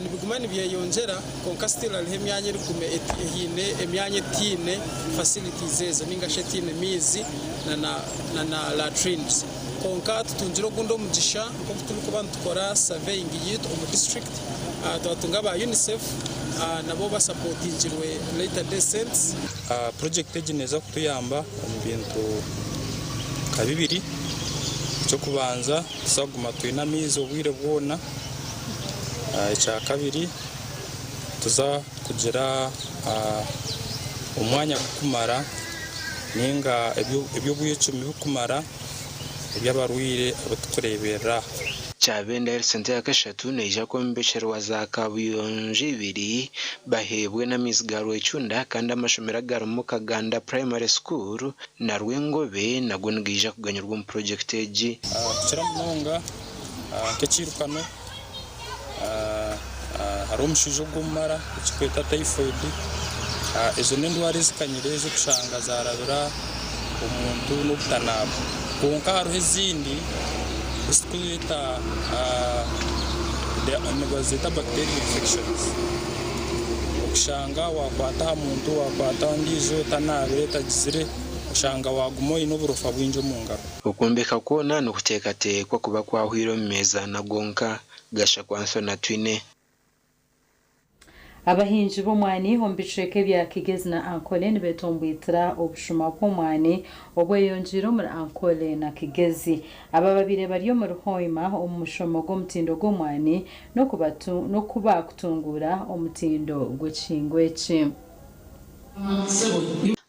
nibiguma nibyeyongyera kwonka still hariho emyanya erikuguma ehaine emyanya etaine facilities ezo ninga shi etaine maizi na na latrines. Kwonka tutungire ogundi omugisha nk'oku turikuba nitukora surveying yitu omu district twatunga aba UNICEF nabo basapotingirwe Later Day Saints. Purojekiti egi neeza kutuyamba omu bintu nka bibiri. Eky'okubanza nituza kuguma twine amaizi obwire bwona. Ekyakabiri nituza kugira omwanya gurikumara nainga eby'obwecumi birikumara eby'abarwaire abu turikureeberera. Kyabenda Health Centre eyakashatu neija kwombekyerwa za kabuyonjo ibiri baheebwe n'amaizi ga Rwecunda kandi amashomero agarimu Kaganda Primary School na Rwengobe nago nigaija kuganyirwa omu purogyekiti egi. Kukira munonga nk'ekiirukano, hariho omushaija ogw'omumara ekirikwetwa typhoid, ezo n'endwara ezikanyire ez'okushanga zaarabira omuntu n'obutanaaba. Kwonka hariho ezindi ezi turikweta nibazeeta bacterial infections, okushanga waakwata aha muntu waakwata aha ondiijo otanaabire otagizire oshanga waaguma oine oburofa bwingi omu ngaro. Okwombeka kwona nikuteekateekwa kuba kwahweire omu meezi ana gonka, Gashakwa Anthony Atwine. Abahingi b'omwani omu bicweka ebya Kigezi na Ankole nibetombwitira obushuma bw'omwani obweyongyeire omuri Ankole na Kigezi. Aba babaire bari omuri Hoima omu mushomo gw'omutindo gw'omwani n'oku baakutunguura omutindo gw'ekihingwa eki.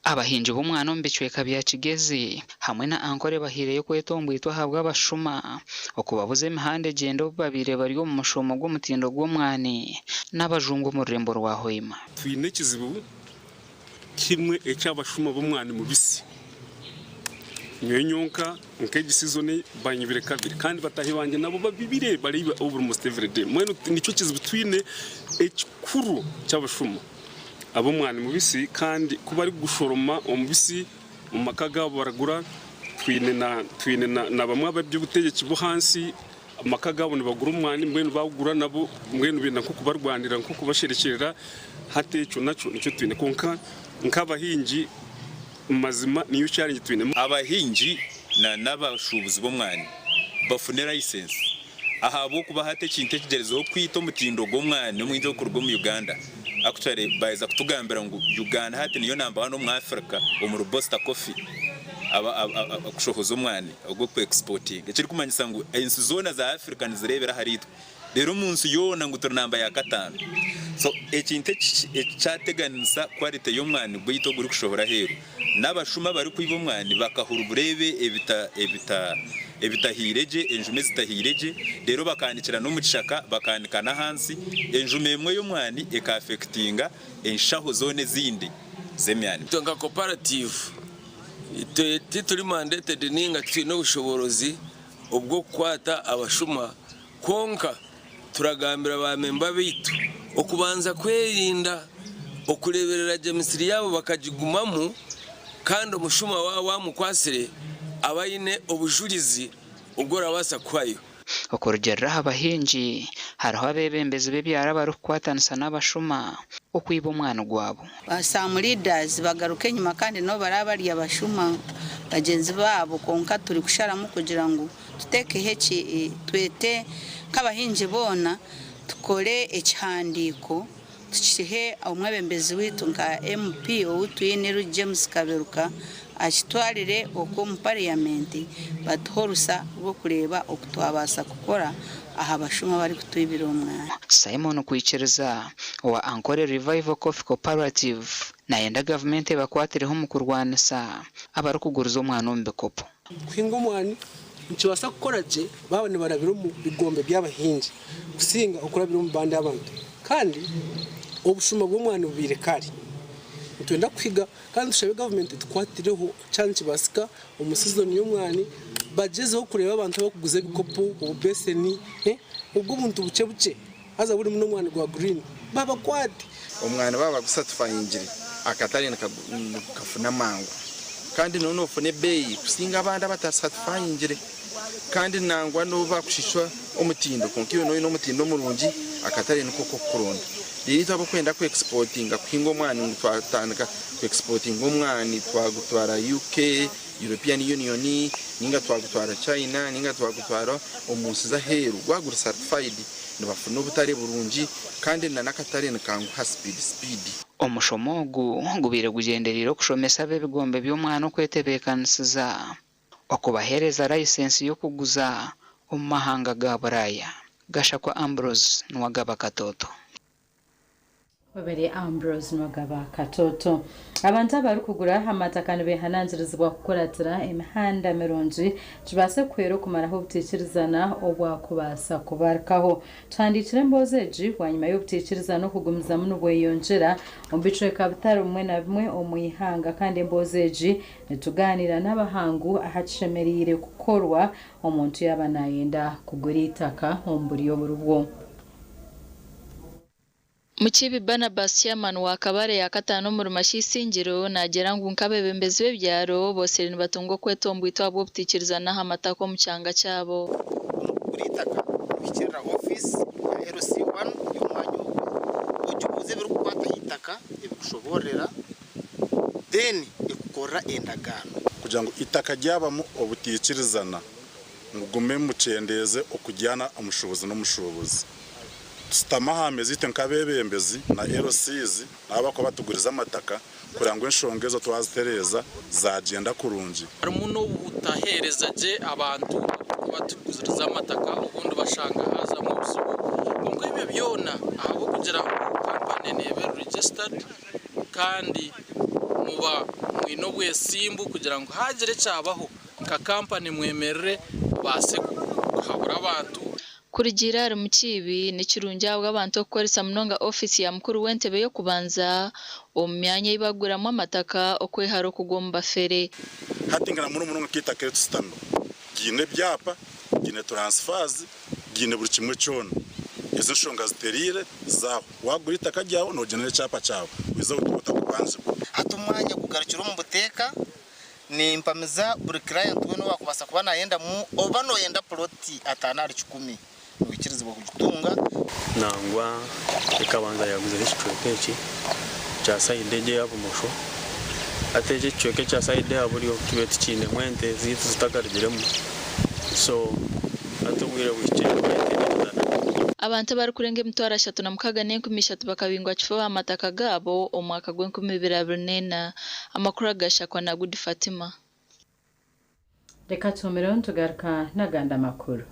Abahingi b'omwani omu bicweka bya Kigezi hamwe na Ankole bahaireyo okwetombwitwa ahabw'abashuma okubabuza emihanda egyenda obu babaire bari omu mushomo gw'omutindo gw'omwani n'abajungu omu rurembo rwa Hoima. Twine ekizibu kimwe eky'abashuma b'omwani mubisi. Nyowe nyonka nk'egi sizoni banyibire kabiri kandi bataahi bangye nabo babibire bariiba almost everyday. Mbwenu nikyo kizibu twine ekikuru ky'abashuma. ab'omwani mubisi kandi ku barikugushoroma omubisi omu maka gaabo baragura. Twine na twine na na bamwe ab'eby'obutegyeki bw'ahansi amaka gaabo nibagura omwani mbwenu baagugura nabo mbwenu benda nk'okubarwanira nk'okubasherekyerera hati ekyo nakyo nikyo twine kwonka nk'abahingi mazima niyo challenge twine. Abahingi na n'abashuubuzi b'omwani bafune license Ahabw'okuba hati ekintu ekigyerizeho kwita omutindo gw'omwani omwingi ogurikuruga omu Uganda, actually baaheza kutugambira ngu Uganda hati niyo namba one omu Africa omu Robusta coffee kushohoza omwani ogw'oku exportinga ekirikumanyisa ngu ensi zoona za Africa nizireebera ahariitwe reero omu nsi yoona ngu turi namba ya kataano. So ekintu eki kyateganisa quality y'omwani gwaitu ogurikushohora aheeru. N'abashuma abarikwiba omwani bakahura bureebe ebitahiire gye, enjuma ezitahiire gye, reero bakaanikira n'omu kishaka, bakaanika n'ahansi. Enjuma emwe y'omwani ekaafekitinga enshaho zoona ezindi z'emyani. Itwe nka cooperative, itwe tituri mandated ninga titwine obushoboorozi obw'okukwata abashuma kwonka Turagambira ba memba baitu okubanza kwerinda, okureeberera gye emisiri yaabo bakagigumamu kandi omushuma waaba wamukwasire abe aine obujurizi obu orabaasa kuhayo. Okurugiirira aha bahingi, hariho abeebembezi b'ebyaro abarikukwatanisa n'abashuma okwiba omwani gwabo. Ba some leaders bagaruka enyima kandi nabo baraba bari abashuma bagyenzi baabo kwonka turikusharamu kugira ngu Tuteekeho eki, twete nk'abahingi boona tukore ekihandiiko tukihe omwebembezi waitu nka MP ou twine Rugi James Kaberuka akitwarire okwo omu pariyamenti batuhe orusa rw'okureeba oku twabaasa kukora aha bashuma abarikutwibira omwani. Simon Kwikiriza owa Ankole Revival Coffee Cooperative nayenda gavumenti ebakwatireho omu kurwanisa abarikuguriza omwani omu bikopo. Kuhinga omwani nikibaasa kukora gye baaba nibarabira omu bigombe by'abahingi kusinga okurabira omu bandi abantu. Kandi obushuma bw'omwani bubaire kare. Nitwenda kuhiga kandi tushabe gavumenti etukwatireho kyaba nikibaasika omu sizoni y'omwani bagyezeho kureeba abantu abarikuguza ebikopo, obubeseni, obwo obuntu bukye bukye haza burimu n'omwani gwa gurini babakwate. Omwani baaba bagusatifayingire akatare nikafuna mangu kandi noba nofuna ebeeyi kusinga abandi abatasatifayingire kandi nangwa nobu bakushishwa omutindo kwonka iwe noba oyine omutindo murungi akatare niko kokukuronda. Reero itwe abokwenda ku exportinga kuhinga omwani ngu twatandika ku exportinga omwani twagutwara UK, European Union ninga twagutwara China ninga twagutwara omunsi z'aheeru gwaba guri certified Nibafuna obutare burungi kandi na n'akatare nikanguha speed speed. Omushomo ogu gubaire gugyendereire okushomesa ab'ebigombe by'omwana okwetebeekanisiza okubaheereza layisensi y'okuguza omu mahanga ga Buraaya. Gashakwa Ambrose niwe agaba Katooto. Webare Ambrose Nogaba Katoto. Abantu abarikugura amataka nibehanangirizibwa kukuratira emihanda mirungi kibaase kuhwera okumaraho obuteikirizana obwakubaasa kubarukaho. Tuhandiikire emboozi egi bwanyima y'obuteikirizana okugumizamu nibweyongyera omu bicweka bitari bimwe na bimwe omu ihanga kandi emboozi egi nitugaaniira n'abahangu aha kishemereire kukorwa omuntu yaaba nayenda kugura eitaka omu buryo oburibwo. Mukiibi Barnabas Chairman wa Kabale ya kataano omuri Masha Isingiro naagira ngu nk'abeebembezi b'ebyaro boosire nibatunga okwetombwitwa ahabw'obutaikirizana aha mataka omu kyanga kyabo. Omukugura eitaka kuhikirira ofiisi ya LC1 y'omwanya ogwo ogibuuze ebirikukwata aha itaka ebikushoboororera then ekukorera endagaano. Kugira ngu eitaka ryabamu obutaikirizana mugume mukyendeeze okugyana omushuubuzi n'omushuubuzi. Tusitame aha meeza itwe nk'abeebembezi na LCs n'abarikuba batugurize amataka kureba ngu enshonga ezo twazitereeza zaagyenda kurungi. Harimu n'obutaheereza gye abantu abu turikuba tugurize amataka obundi bashanga haazamu obuzibu. Kwonka ebyo byona ahabw'okugira ngu kampani neeba eri registered kandi muba mwine obwesimbu kugira ngu haagira ekyabaho nka kampani mwemerere mubaase kuhabura abantu. Kurugiirira ahari Mukiibi, ni kirungi ahabw'abantu okukoresa munonga ofiisi ya mukuru w'entebe y'okubanza omu myanya ei baguramu amataka okwehara okugwa omu bafere. Hati nka na muno munonga nk'eitaka eri tusitamiho ryine ebyapa, ryine turansifaazi, ryine buri kimwe kyona. Ezo enshonga zitereire zaaho. Waagura eitaka ryawe noogyenda n'ekyapa kyawe oize otakubangibwa. Hati omwanya gugarukire omu buteeka. Nimpamiza buri client weena owakubaasa kuba nayenda mu oba noyenda plot ataano ahari kikumi noikirizibwa kugitunga. Nangwa ekabanza yaaguzaho ekicweka eki kya sayidi egi eya bumosho. Hati eki ekicweka ekya sayidi eya buryo tubaire tukiinemu ente zaitu zitakarugiremu so hati obwire buhikire kuba ente neezana. Abantu abarikurenga 36,300 bakabingwa kifo aha mataka gaabo omu mwaka gw'enkumi ibiri abiri n'ena. Amakuru agashakwa na Good Fatima. Reka tuhumireho nitugaruka n'agandi amakuru.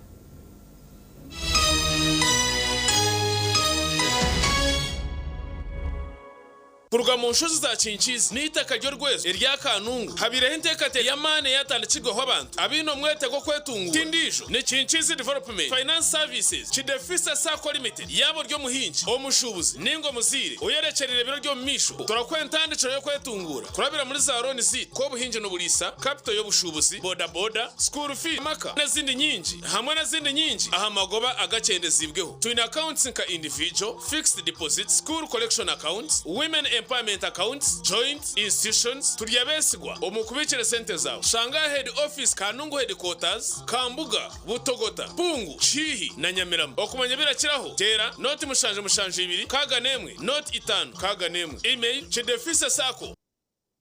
Kuruga mu nshozi za Kinkiizi n'eitaka ry'orwezo erya Kanungu habaireho enteekateeka y'amaani eyatandikirweho abantu abaine omwete gw'okwetunguura. Ti ndiijo, ni Kinkiizi Development Finance Services, Kidefisa Sacco Limited. Yaaba ori omuhingi, omushuubuzi nainga omuzaire oyerekyereire ebiro by'omu maisho, turakuha entandikiro y'okwetunguura kurabira muri za looni zaitu nk'obuhingi n'oburiisa, kapito y'obushuubuzi, bodaboda, school fees, amaka n'ezindi nyingi hamwe n'ezindi nyingi aha magoba agakyendeziibweho. Twine accounts nka individual, fixed deposits, school collection accounts, women empowerment accounts, joint, institutions. Turi abeesigwa omu kubiikira esente zaawe. Shanga aha head office Kanungu headquarters, Kambuga, Butogota, Pungu, Kihihi na Nyamirama. Okumanya ebirakiraho, teera noti 772 61 noti 5 61. Email, Kidefisa Sacco.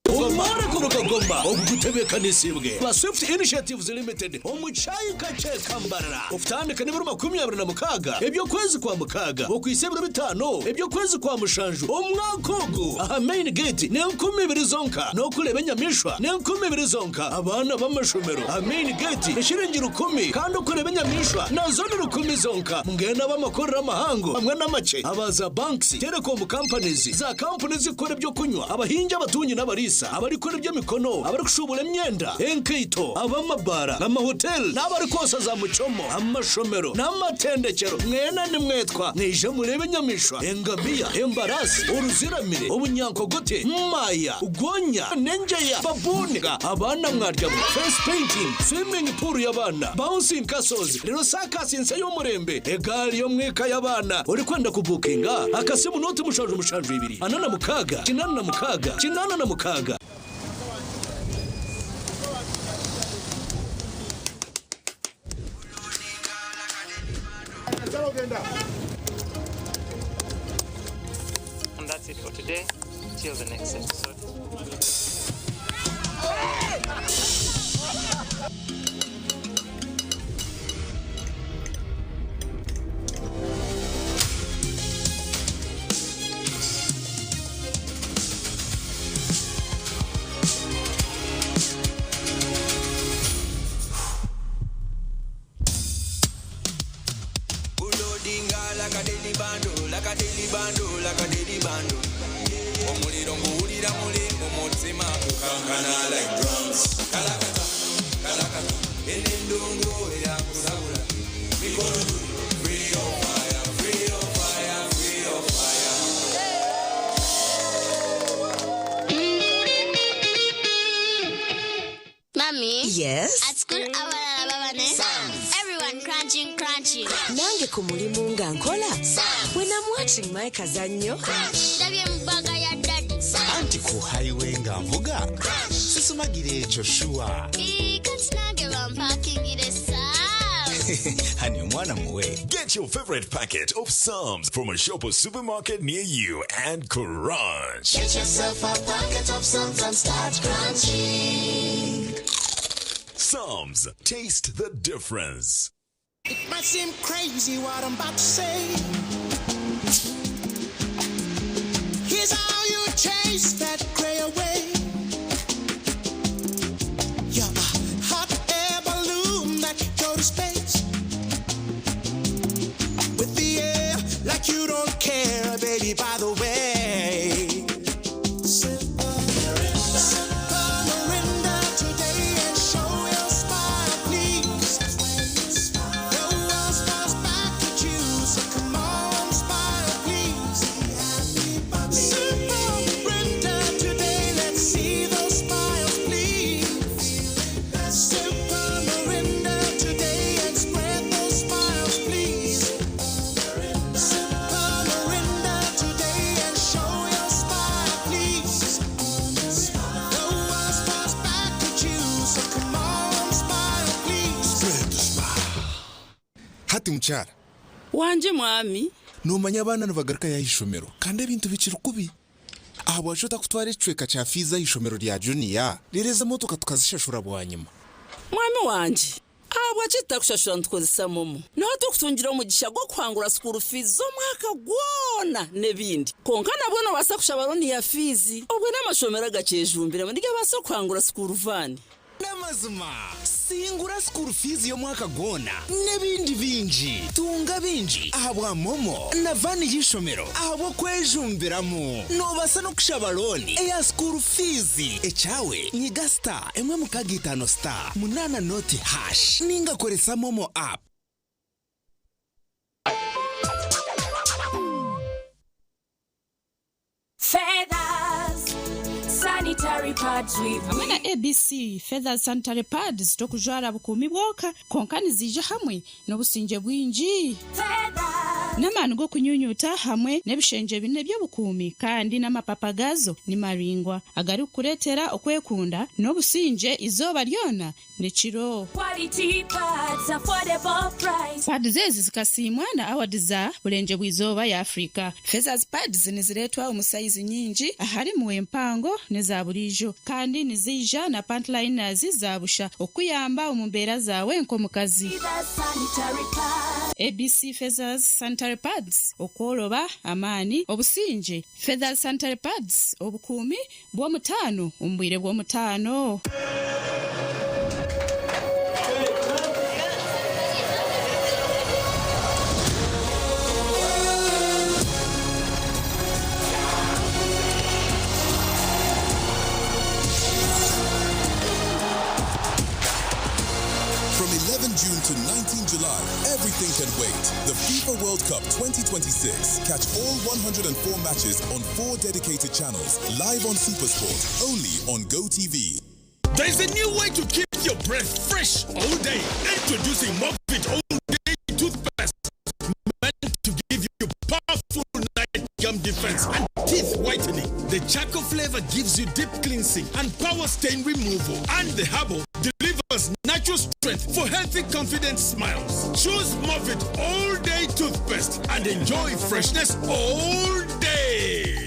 Omworeko Rukagoma ogu gutebeekanisiibwe ba Swift Initiatives Limited omu kyayika kye Kambarara okutandika n'ebiro 26 eby'okwezi kwa mukaaga okuhitsya ebiro bitaano eby'okwezi kwa mushanju omwaka ogu aha main gate n'enkumi ibiri zonka n'okureeba enyamaishwa n'enkumi ibiri zonka. Abaana b'amashomero aha main gate eshiringi rukumi kandi okureeba enyamaishwa nazo ni rukumi zonka. Mbwenu ab'amakorero amahango hamwe n'amakye, aba za banks, telecom companies, za kampuni ezirikukora eby'okunywa, abahingi, abatungi n'abariisa, abarikukora eby'emikono, abarikushuubura emyenda, enkaito, ab'amabaara, amahotel n'abarikwosa za muchomo, amashomero n'amatendekyero, mwena nimwetwa mwije mureebe enyamaishwa, engamiya, embaraasi, oruziramire, obunyankogote, maaya, gonya, n'engyeya, baboon, abaana mwaryamu, face painting, swimming pool y'abaana, bouncing castles, reero circus nsya y'omurembe, egaari y'omwika y'abaana. Orikwenda kubuukinga? Akasimu nooti 772 46 86 86. And that's it for today. Till the next episode. Loadinga like a daily bando, like a daily bando, like a daily bando. Mpulira muli mu mutima gukankana like drums. Kalakata, kalakata, eno endongo eyakusabula. Mikono juu, free your fire, free your fire, free your fire. Mommy? Yes? At school, abalala baba ne Everyone crunching, crunching. Nange ku mulimu nga nkola. When I'm watching my kazannyo. Ndabye mu bbaga ya daddy. Anti ku highway nga nvuga sisumagira ekyo sure. Ii, Kati nange bampakingire Sam's. Hani omwana muwe. Get your favorite packet of Psalms from a shop or supermarket near you and crunch. Get yourself a packet of Psalms and start crunching. Psalms, taste the difference. It might seem crazy what I'm about to say. Here's how you chase that gray away. You're a hot air balloon that could go to space. With the air like you don't care, baby, by the way. Sip a Mirinda, sip a Mirinda today and show your smile, please. The world smiles back at you, so come on, smile, please. Sip a Mirinda today, let's see those smiles, please. Sip a Mirinda today and spread those smiles, please. Sip a Mirinda today and show your smile, please. The world smiles back at you, so come on, smile, please. Spread the smile. Hati mukyara. Wanje mwami. Nomanya abaana nibagaruka aha ishomero kandi ebintu bikiri kubi. Ahabwaki otakutwara ekicweka kya fees aha ishomero rya junior reero ezi emotoka tukazishashura bwanyima. Mwami wangye, ahabwaki tutakushashura nitukozesa momo? Niho tukutungira omugisha gw'okuhangura school fees z'omwaka gwona n'ebindi. Kwonka nabwo noobaasa kushaba looni ya fiizi. Obwe n'amashomero agakyejumbiremu nigabaasa kuhangura school van. N'amazima, singura school fees y'omwaka gwona n'ebindi bingi. Tunga bingi ahabwa momo na van y'ishomero ahabw'okwejumbiramu. Noobaasa n'okushaba looni eya school fees. Ekyawe nyiga star 165 star 8 nought hash ninga koresa momo app. Feathers, sanitary pads with Hamwe na ABC Feathers Sanitary Pads tokujwara bukuumi bwonka kwonka niziija hamwe n'obusingye bwingi n'amaani g'okunyunyuta hamwe n'ebishengye bine by'obukuumi kandi n'amapapa gaazo ni maraingwa agarikukureetera okwekunda n'obusingye izooba ryona n'ekiro. Quality pads, affordable price. Pads ezi zikasiimwa na award za Burengye bw'Izooba ya Afrika. Feathers Pads nizireetwa omu sayizi nyingi aharimu empango n'eza buriijo kandi niziija na pant liners za busha okukuyamba omu mbeera zaawe nk'omukazi. Feathers sanitary pads. ABC Feathers Sanitary Pads okworoba amaani obusingye. Feathers Sanitary Pads obukuumi bw'omutaano omu bwire bw'omutaano. From 11 June to 19 July, everything can wait. The FIFA World Cup 2026. Catch all 104 matches on four dedicated channels, live on SuperSport, only on GoTV. There's a new way to keep your breath fresh all day. Introducing Movit All Day Toothpaste. Meant to give you powerful night gum defense and teeth whitening. The charcoal flavor gives you deep cleansing and power stain removal. And the herbal delivers natural strength for healthy, confident smiles. Choose Movit All Day Toothpaste and enjoy freshness all day.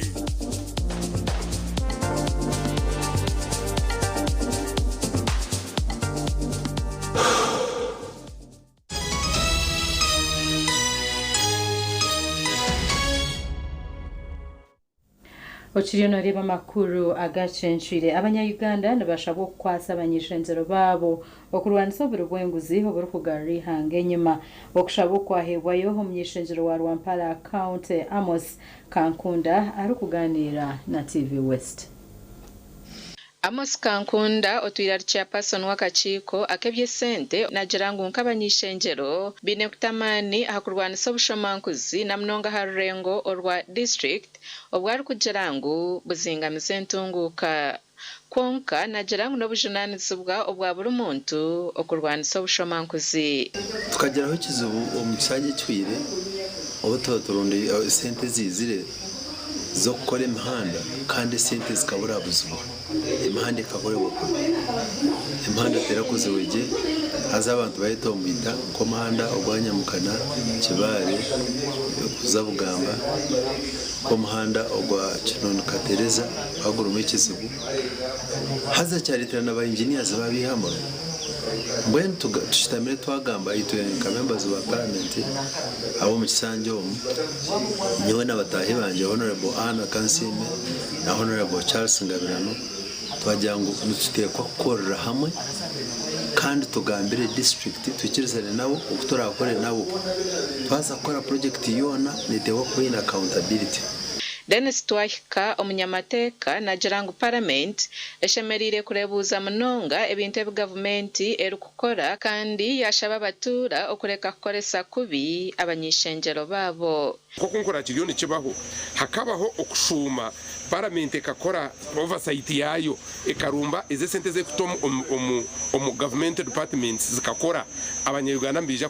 Okiriyo nooreeba amakuru agacencwire. Abanya-Uganda nibashabwa okukwasa abany'eishengyero baabo okurwanisa oburi bw'enguzi oburikugarura eihanga enyima. Okushaba oku kwaheebwayo omuny'eishengyero wa Rwampara County Amos Kankunda arikugaaniira na TV West. Amos Kankunda otwire ari Chairperson w'akakiiko ak'eby'esente naagira ngu nk'abany'eishengyero baine kuta amaani aha kurwanisa obushomankuzi na munonga aha rurengo orwa disiturikiti obu arikugira ngu buzingamize entunguuka. Kwonka naagira ngu n'obujunaanizibwa obwa buri muntu okurwanisa obushomankuzi. Tukagiraho ekizibu omu kishangye ekihweire obu tuba turonda esente eziizire z'okukora emihanda kandi esente zikaburabuzibwa emihanda ekakorebwa kubi. Emihanda terakozirwe gye haza abantu bayetomboita nk'omuhanda ogwa Nyamukana, Kibaale kuza Bugamba, nk'omuhanda ogwa Kinoni Katereza gukaba gurimu ekizibu haza kyareetera na ba engineers baabeihamu. Mbwenu tushutamire twagamba itwe nka members ba paramenti ab'omu kisanja omu, nyowe na bataahi bangye Honourable Anna Kansiime na Honourable Charles Ngabirano twagira ngu nituteekwa kukorera hamwe kandi tugambire disiturikiti twikirizane nabo oku turakore nabo. Twaza kukora purojekiti yoona neteekwa kuba eine accountability. Denis Twahika, omunyamateeka naagira ngu Paramenti eshemereire kureebuuza munonga ebintu ebi gavumenti erikukora kandi yaashaba abatuura okureka kukoresa kubi abany'eishengyero baabo. Nk'oku nkora kiriyo nikibaho, hakabaho okushuuma, Paramenti ekakora oversight yaayo, ekarumba ezi esente ezi erikuta omu gavumenti departments zikakora, abanya-Uganda nibaija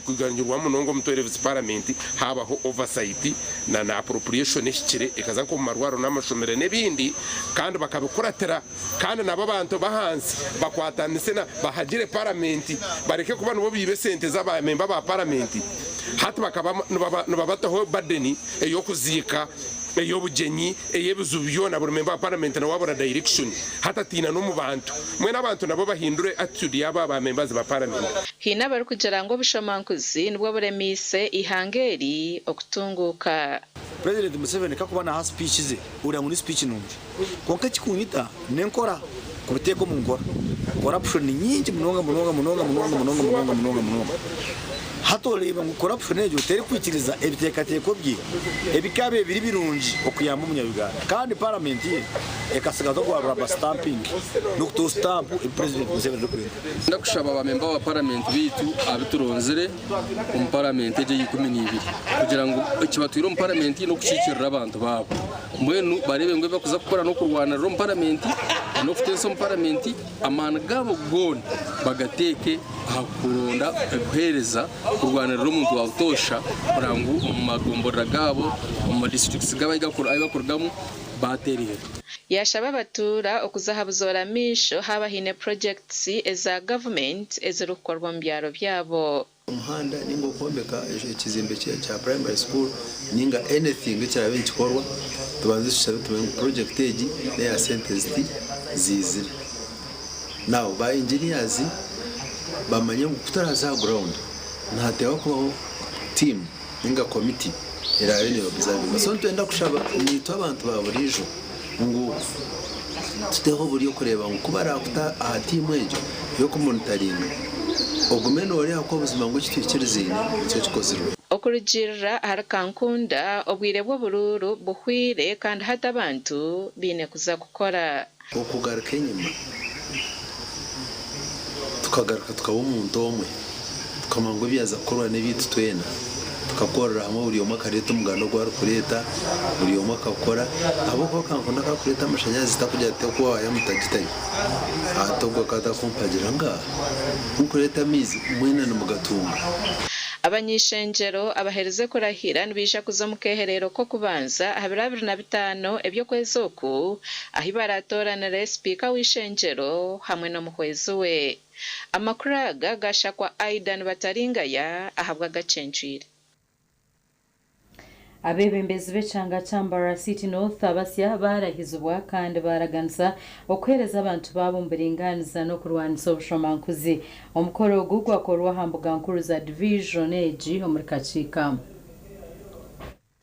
kuganyirwamu munonga omu 12 Paramenti haabaho oversight na appropriation ehikire ekaza nk'omu marwariro n'amashomero n'ebindi kandi bakabikuratira kandi nabo abantu b'ahansi bakwatanise na bahagire Paramenti bareke kuba nibo biiba esente z'aba memba ba Paramenti hati bakaba nibabataho burden ey'okuziika ey'obugyenyi ey'ebizibu byona buri memba wa Paramenti nawe abura direction hati atiina n'omu bantu mbwenu abantu nabo bahindure attitude yaabo aba members ba Paramenti. Haine abarikugira ngu obushomankuzi nibwo buremiise eihanga eri okutunguuka. President Museveni kakuba naha speech ze ohurira ngu ni speech nungi kwonka ekikunyita nenkora kubiteeka omu nkora. Corruption ni nyingi munonga munonga munonga munonga munonga munonga munonga munonga. Hati oreeba ngu corruption egyo terikwikiriza ebiteekateeko bye ebikaabaire biri birungi okuyamba omunya-Uganda kandi paramenti ye ekasigaza ogwa rubber stamping n'okuta sitampu ebi Purezidenti Museveni arikwenda. Ndakushaba ba memba ba paramenti baitu abu turonzire omu paramenti egi eya 12 kugira ngu ekibatwire omu paramenti n'okukiikirira abantu baabo. Mbwenu bareebe ngu ebi barikuza kukora n'okurwanirira omu paramenti n'okuteesa omu paramenti amaani gaabo goona bagateeke aha kuronda obuheereza kurwanirira omuntu wa butoosha kureba ngu omu magomborora gaabo, omu ma disiturikiti gaabo ahu barikurugamu baatereera. Yaashaba abatuura okuza aha buzoora maisho haaba haine purogyekiti eza gavumenti ezirikukorwa omu byaro byabo. Omuhanda ninga okwombeka ekizimbe kya primary school ninga anything ekirabe nikikorwa tubanze tushabe tumanye ngu project egi neya sente ziti zizire. Now ba engineers bamanye ngu kuturaza aha ground nihateekwa kubaho team ninga committee eraabe ne observinga. So nitwenda kushaba naitwe abantu ba buriijo ngu tuteho oburyo kureeba ngu kubarakuta aha tiimu egyo y'okumonitaringa ogume noreeba ku obuzima ngu ekitwikiriziine nikyo kikozirwe. Okurugiirira ahari Kankunda, obwire bw'oburuuru buhweire kandi hati abantu baine kuza kukora. Okugaruka enyima tukagaruka tukaba omuntu omwe, tukamanya ngu ebyaza kukorwa n'ebyaitu twena, tukakorera hamwe buri omwe akareeta omuganda ogu arikureeta, buri omwe akakora ahabw'okuba Kankunda akaba arikureeta amashanyarazi takugira ati oku waayo mutagitayo, ati ogwo akaba atakumpagira ngaaha, ku nkureeta amaizi mwena nimugatunga. Abany'eishengyero abaherize kurahira nibaija kuza omu keehereero k'okubanza aha biro 25 eby'okwezi oku ahi baraatooranire sipiika w'eishengyero hamwe n'omuhwezi we. Amakuru aga gaashakwa Aidan Bataringaya ahabw'agacencwire. Abeebembezi b'ekyanga kya Mbarara City North abasya baarahizibwa kandi baaraganisa okuheereza abantu baabo omu buringaaniza n'okurwanisa obushomankuzi. Omukoro ogu gwakorwa aha mbuga nkuru za divijoni egi omuri Kakiika.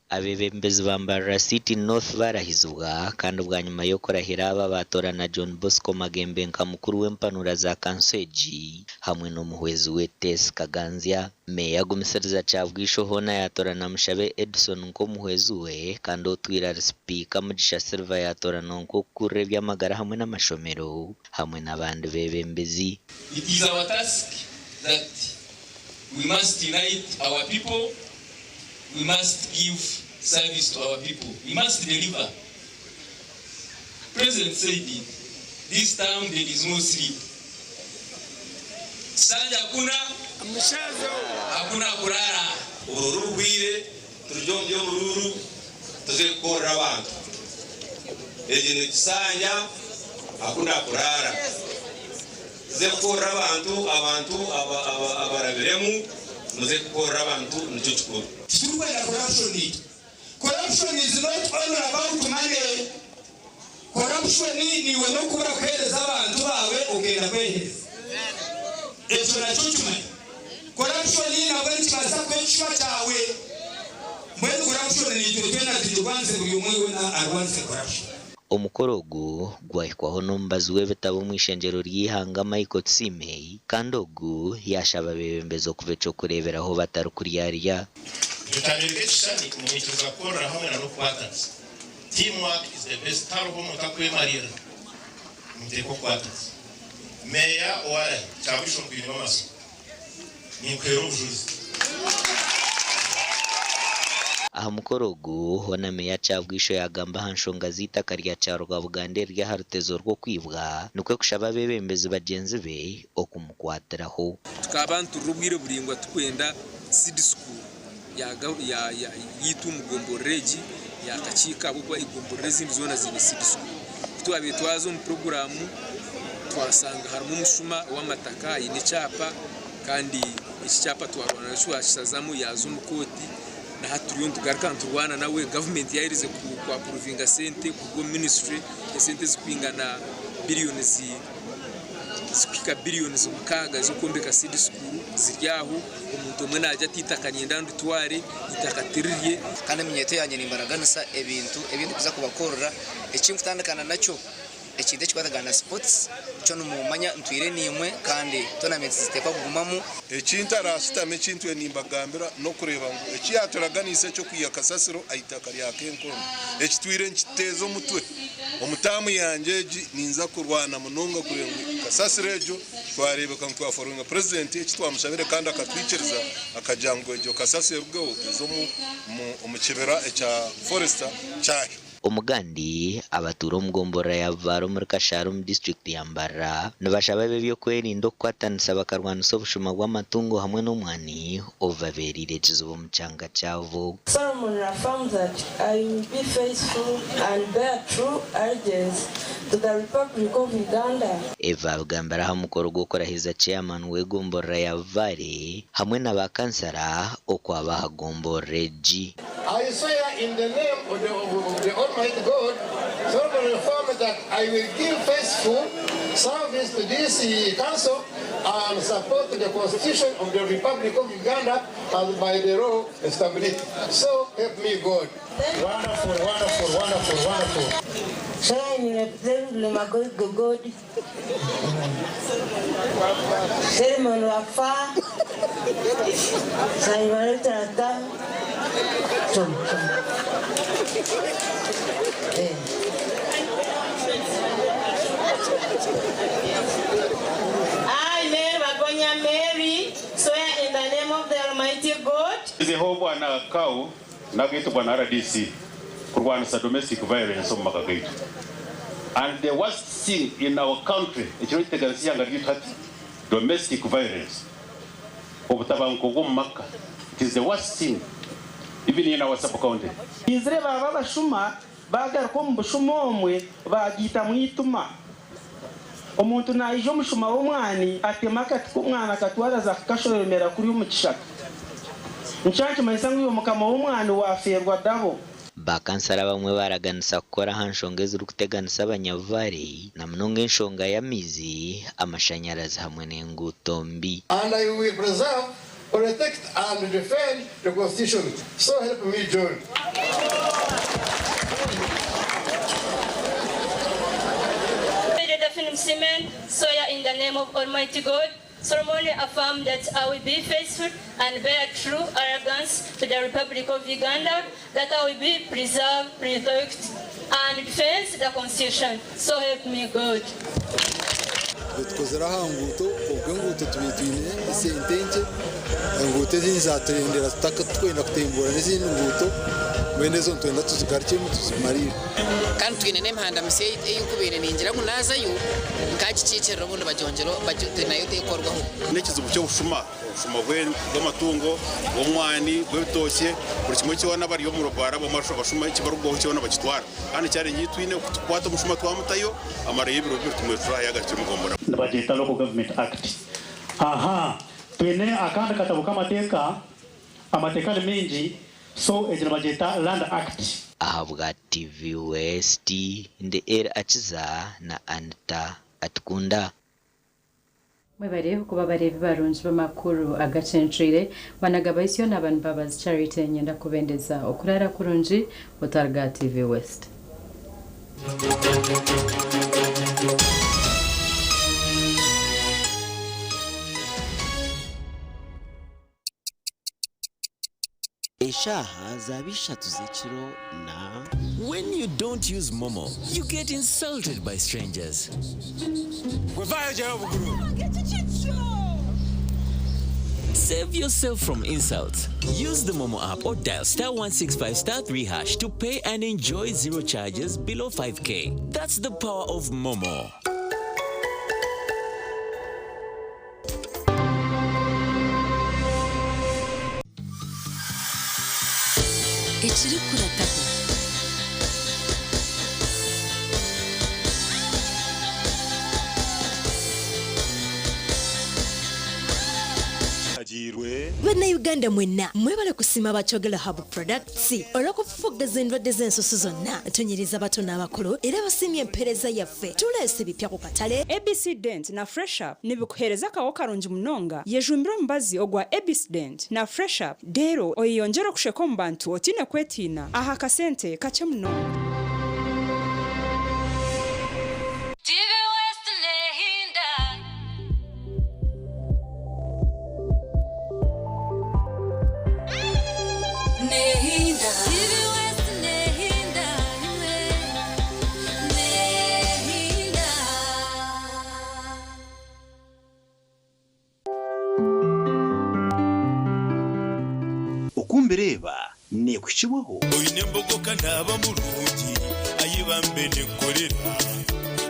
Abeebembezi ba Mbarara City North barahizibwa kandi bwanyima y'okurahira aba baatoorana John Bosco Magembe nka mukuru w'empanura za kanso egi hamwe n'omuhwezi we Tess Kaganzya. Meeya agumisiriza Kyabwisho hoona yaatoorana Mushabe Edson nk'omuhwezi we kandi otwire ari Sipiika Mugisha Silver yaatooranwa nk'okukurira eby'amagara hamwe n'amashomero hamwe n'abandi beebembezi. It is our task that we must unite our people, we must give service to our people, we must deliver. President said it, this term there is no sleep. Kisanja hakuna hakuna kulala. Obururu bugwire turi omu by'obururu tuze kukorera abantu egi ni kisanja hakuna kurara tuze kukorera abantu abantu abarabiremu muze kukorera abantu nikyo kikuru. Titurikwenda corruption. Corruption is not only about money. Corruption niwe n'okubura kuheereza abantu baawe ogenda kweheereza. Ekyo nakyo kimanye. Corruption nabwo nikibaasa kuba ekishuba kyawe. Mbwenu corruption niitwe twena tugirwanise buri omwe weena arwanise corruption. Omukoro ogu gwahikwaho n'omubazi w'ebitabo omu ishengyero ry'eihanga Michael Tusiime kandi ogu yaashaba abeebembezi okuba eky'okureeberaho batarikuryarya. Tutareebeka ekishushani mwikiriza kukorera hamwe na n'okukwatanisa. Teamwork is the best. Hariho omuntu akwemarira muteeka okukwatanisa. Meeya owarahi Kyabwisho nkwine amazima ninkuheera obujulizi. Aha mukoro ogu hoona Meeya Kyabwisho yaagamba aha nshonga z'eitaka rya Kyarwa Buganda eriri aha rutezo rw'okwibwa nikwo kushaba abeebembezi bagyenzi be okumukwatiraho. Tukaba niturira obwire buraingwa tukwenda seed school yaitu omu gomborora egi ya Kakiika ahabw'okuba egomborora ezindi zoona ziine seed school. Ku twabaire twaza omu puroguraamu twasanga harimu omushuma w'amataka aine ekyapa kandi eki kyapa twarwana nakyo twakishazamu yaaza omu kooti na hati turiyo nitugaruka niturwana nawe. Gavumenti yaaherize kwapuruvinga sente kuruga omu minisitule esente ezirikwingana biriyoni zikuhika biriyoni 6 z'okwombeka seed school ziri aho. Omuntu omwe naagira ati eitaka niinyenda nditware, eitaka tirirye. Kandi eminyeeto yangye nimbaraganisa ebintu ebi ndikuza kubakorera. Eki nkutandikana nakyo ekintu ekikwatagana na sports kyo nimumanya ntwire naimwe kandi tournaments ziteekwa kugumamu. Eki ntarashutama eki ntwire nimbagambira n'okureeba ngu eki yaaturaganiise eky'okwiha kasasiro aha itaka rya Kenkondo eki twire nikituteeza omutwe. Omu taamu yangye egi ninza kurwana munonga kureeba ngu kasasiro egyo twareebeka ngu twafollowinga purezidenti eki twamushabire kandi akatwikiriza akagira ngu egyo kasasiro erugeho eze omu kibira ekya forester kyahe. Omugandi, abatuura omu gomborora ya Bubaare omuri Kashari omu disiturikiti ya Mbarara nibashaba ab'ebyokwerinda okukwatanisa bakarwanisa obushuma bw'amatungo hamwe n'omwani obubabeereire ekizibu omu kyanga kyabo. Solomon affirm that I will be faithful and bear true allegiance to the Republic of Uganda. Ebi baabigambira aha mukoro gw'okurahiza Chairman w'egomborora ya Bubaare hamwe na ba kansara okwaba aha gomborora egi. I swear in the name of the, of the Almighty God, solemnly affirm that I will give faithful service to this council and support the Constitution of the Republic of Uganda as by the law established. So help me God. Wonderful, wonderful, wonderful, wonderful. I, Mary Bagonya Mary, swear in the name of the Almighty God. Nzeho bwana Kau nagaitu bwana RDC kurwanisa domestic violence omu maka gaitu. And the worst thing in our country ekiro kiteganisa ihanga ryaitu hati domestic violence obutabanguko bw'omu maka, it is the worst thing even in our sub county. Bizire baba abashuma bagaruka omu bushuma omwe bagiita mwituma. Omuntu naija omushuma w'omwani atema akati k'omwana akatwara aza kukashoromera kuri omu kishaka. Nikyo ngu iwe mukama w'omwani wafeerwa dabo. Bakansara abamwe baraganisa kukora aha nshonga ezirikuteganisa abanyabubaare na munonga enshonga y'amaizi, amashanyarazi hamwe n'enguuto mbi. And I will preserve, protect and defend the Constitution. So help me John. own semen, swear in the name of Almighty God, solemnly affirm that I will be faithful and bear true allegiance to the Republic of Uganda, that I will be preserve, protect, and defend the Constitution. So help me God. Tukozire aha nguuto obwo enguuto tubaire twine esente nkye enguuto ezindi zaturendera tutarikwenda kutembuura n'ezindi nguuto mbwenu ezo nitwenda tuzigarukyemu tuzimarire. Kandi twine n'emihanda misya ei nkubaire ningira ngu naazayo nkagikiikirira obundi bagyongyere nayo tekorwaho. N'ekizibu ky'obushuma, obushuma bw'amatungo, bw'omwani, bw'ebitookye, buri kimwe kyona bari omu rubara abashuma ekibarikubaho kyona bakitwara. Kandi challenge ei twine kukwata omushuma twamutayo amarayo ebiro bibiri tumwetura yagarukire omu gombora. Nibagyeta Local Government Act. Aha, twine akandi katabo k'amateeka, amateeka ni maingi, so egi nibagyeta Land Act. Ahabwa TV West, ndi Elly Akiza na Anita Atukunda. Mwebare kuba abareebi barungi b'amakuru agacencwire. Wanagabaisyo na Abantu Mbabazi Charity nyenda kubendeza okurara kurungi otaruga TV West. Eshaaha zaaba ishatu z'ekiro na. When you don't use Momo, you get insulted by strangers. Save yourself from insults. Use the Momo app or dial star 165 star 3 hash to pay and enjoy zero charges below 5K. That's the power of Momo. Ekirikurataho. Bannayuganda mwenna mwebale kusiima aba Kyogero Herbal Products olw'okufufuggaza endwadde z'ensusu zonna. Tunyiriza abato n'abakulu era basiimye empeereza yaffe. Tuleese ebipya ku katale. ABC Dent na Fresh Up nibikuheereza akaho karungi munonga. Yejumbire omubazi ogwa ABC Dent na Fresh Up reero oyeyongyere okusheka omu bantu otaine kwetiina aha kasente kakye munonga. TV West nehinda. Nehinda. TV West nehinda. Imwe. Nehinda. Okumbireeba neekuhikibwaho. Oine embogo ka naaba murungi, ai bambe ninkukorera,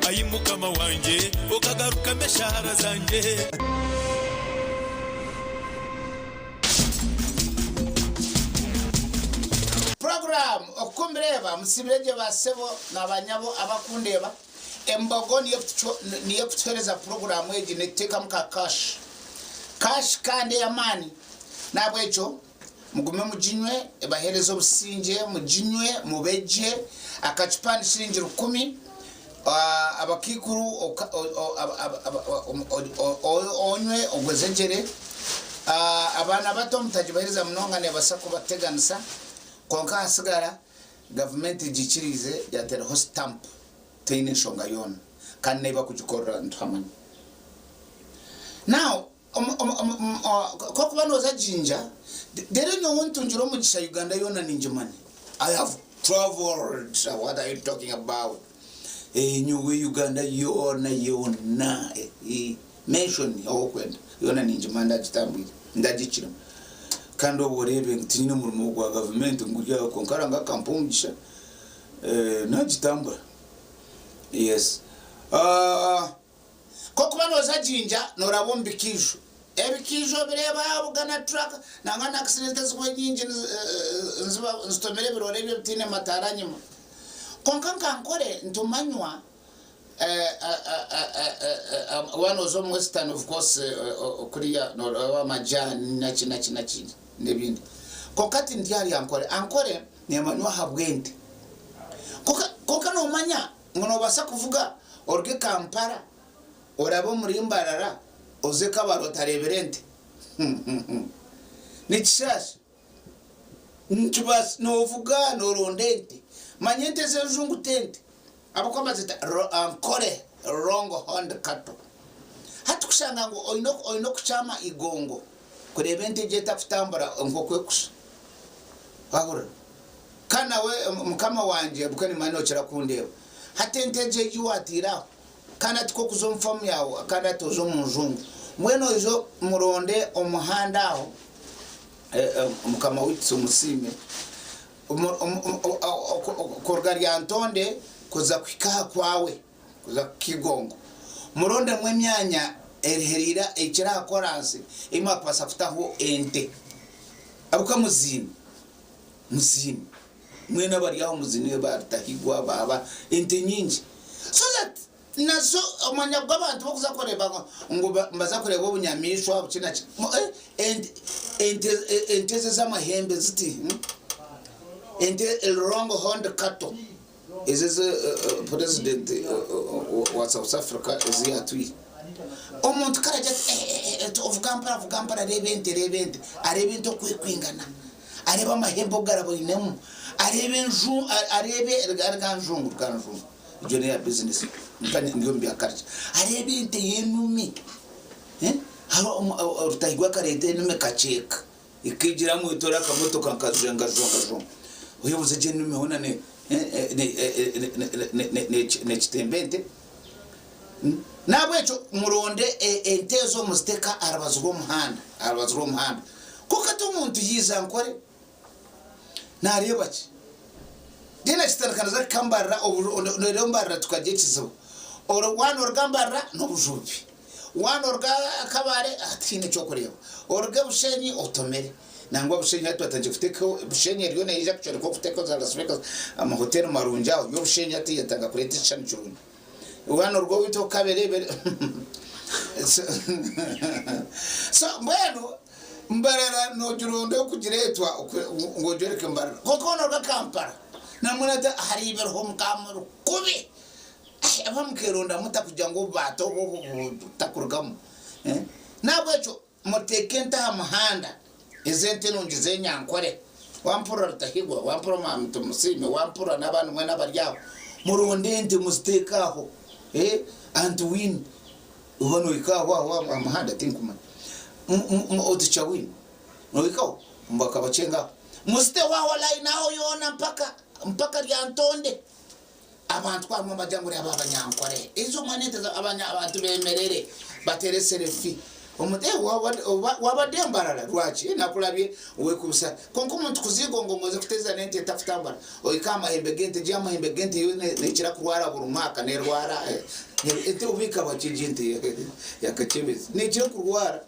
ai Mukama wangye, okagarukamu eshaara zangye. Puroguraamu Okukumbireeba Musiibire gye ba sebo na ba nyabo abakundeeba. Embogo niyo ekutuheereza puroguraamu egi netuteekamu ka cash. Cash kandi ey'amaani. N'ahabw'ekyo mugume muginywe ebaheereze obusingye, muginywe mube gye. Akacupa ni shiringi rukumi. Abakaikuru onywe ogwezegyere. Abaana bato mutagibaheereza munonga neebaasa kubateganisa. Kwonka ahasigara gavumenti egiikiriize yaateeraho sitampu teine nshonga yoona kandi n'ebi barikugikorera nituhamanya. Now ku orikuba nooza Jinja, reero nyowe ntungire omugisha Uganda yoona ningimanya. I have travelled, what are you talking about? Nyowe Uganda yoona yoona mention ahu orikwenda yoona ningimanya ndagitambwire ndagikiramu. Kandi obwo oreebe ngu tinyine murimo gwa gavumenti nguri aho kwonka Ruhanga akampa omugisha nagitambura. Yes. Ku orikuba nooza Jinja nooraba omu bikiijo. Ebikiijo obireeba yaabugana truck nangwa na accident ezikuba nyingi nizitomera ebiroore ebyo ebitaine mataara enyima. Kwonka nka Ankole nitumanywa waaba nooza omu Western of course kuriya noreeba amajaani naki naki naki n'ebindi. Kwonka hati ndi ahari Ankole. Ankole neemanywa ahabw'ente. Kwonka noomanya ngu noobaasa kuvuga oruge Kampala orabe omuri Mbarara oze Kabale otareebire ente? Nikishaasha. Nikibaasa noovuga nooronda ente. Manya ente ez'enjungu t'ente ahabw'okuba bazeeta Ankole. Long horned cattle. Hati kushanga ngu oine oine okukyama igongo kureeba ente egyo etakutambura nk'oku ekushusha. Wahurira? Kandi nawe mukama wangye ahabw'okuba nimanya nokira kundeeba. Hati ente egyo ei wataire aho kandi hati ku okuza omu faamu yaawe kandi hati oze omu njungu. Mbwenu oije muronde omuhanda aho mukama waitu tumusiime kuruga Lyantonde kuza kuhika aha kwawe kuza kuhika Igongo murondemu emyanya erihereire ekiri aha koransi ei mwakubaasa kutaho ente ahabw'okuba muziine muziine mwena abari aho muziine ba Rutahigwa ba ente nyingi so that Nazo omwanya gw'abantu b'okuza kureeba ngu nibaza kureeba obunyamaishwa buki na ki, ente ente ezi ez'amahembe ziti, ente long horned cattle ezi ezi purezidenti wa South Africa ezi yaatwire. Omuntu ku aragira ati ovuga mpora vuga mpora reeba ente reeba ente, areeba ente oku erikwingana, areeba amahembe ogu garaboinemu, areeba enju areebe rya njungu rya njungu. Egyo neya business mpaka ndi omu bya culture. Areeba ente y'enumi hariho Rutahigwa akareeta enumi ekakyeka ekaigira amwetora akamotoka nkajonga jonga jonga oyebuuza egyo enumi hoona nekitemba ente? Nahabwekyo muronde ente ezo muziteeke aha rubaju rw'omuhanda aha rubaju rw'omuhanda kwonka hati omuntu yaija ankore Nareeba ki? Then akitandika naza kukambarira reero mbarira tukarya ekizibu. Waaba noruga Mbarira n'obujubi, waaba noruga Kabale tihaine ekyokureeba, oruge Bushenyi otomere. Nangwa Bushenyi hati batandikire kuteekaho, Bushenyi eriyo neija kucwereka okuteekaho za Las Vegas, amahoteri marungi aho, yo Bushenyi hati yatandika kureeta ekishushani kirungi. Waaba noruga owaitu Kaberebe so mbwenu Mbarara nogironda okugiretwa ngu ogyoreke Mbarara kwonka waaba noruga Kampala nambwenu hati hariyo ebiriho omukamuri kubi aba mukeronda muta kugira ngu obubaati obu butakurugamu nahabwekyo muteeke ente aha muhanda ezi ente nungi zenyankore wampurira Rutahigwa wampurira Mwami Tumusiime wampurira nabandi mwena abari aho muronde ente muziteeke aho Aunt Winnie Oba nohika aho aho aha muhanda tinkumanya. Oti Chawini nohikaho? Mbu akabakyenga aho. Muziteho aho line aho yoona mpaka mpaka Lyantonde. Abantu ku harimu nibagira ngu reeba Abanyankore. Ezo mwana ente abantu bemerere batere selfie. Omuntu eh waba de Mbarara rwaki? Nakulabye wekubisa. Kwonka omuntu kuziiga ongo ngu oze kuteeza n'ente etakutambura, ohika aha mahembe g'ente, gye amahembe g'ente yo nekira kurwara buri mwaka, nerwara ente obu ekaba ki egyo ente ya Kakyebezi, nekira kurwara.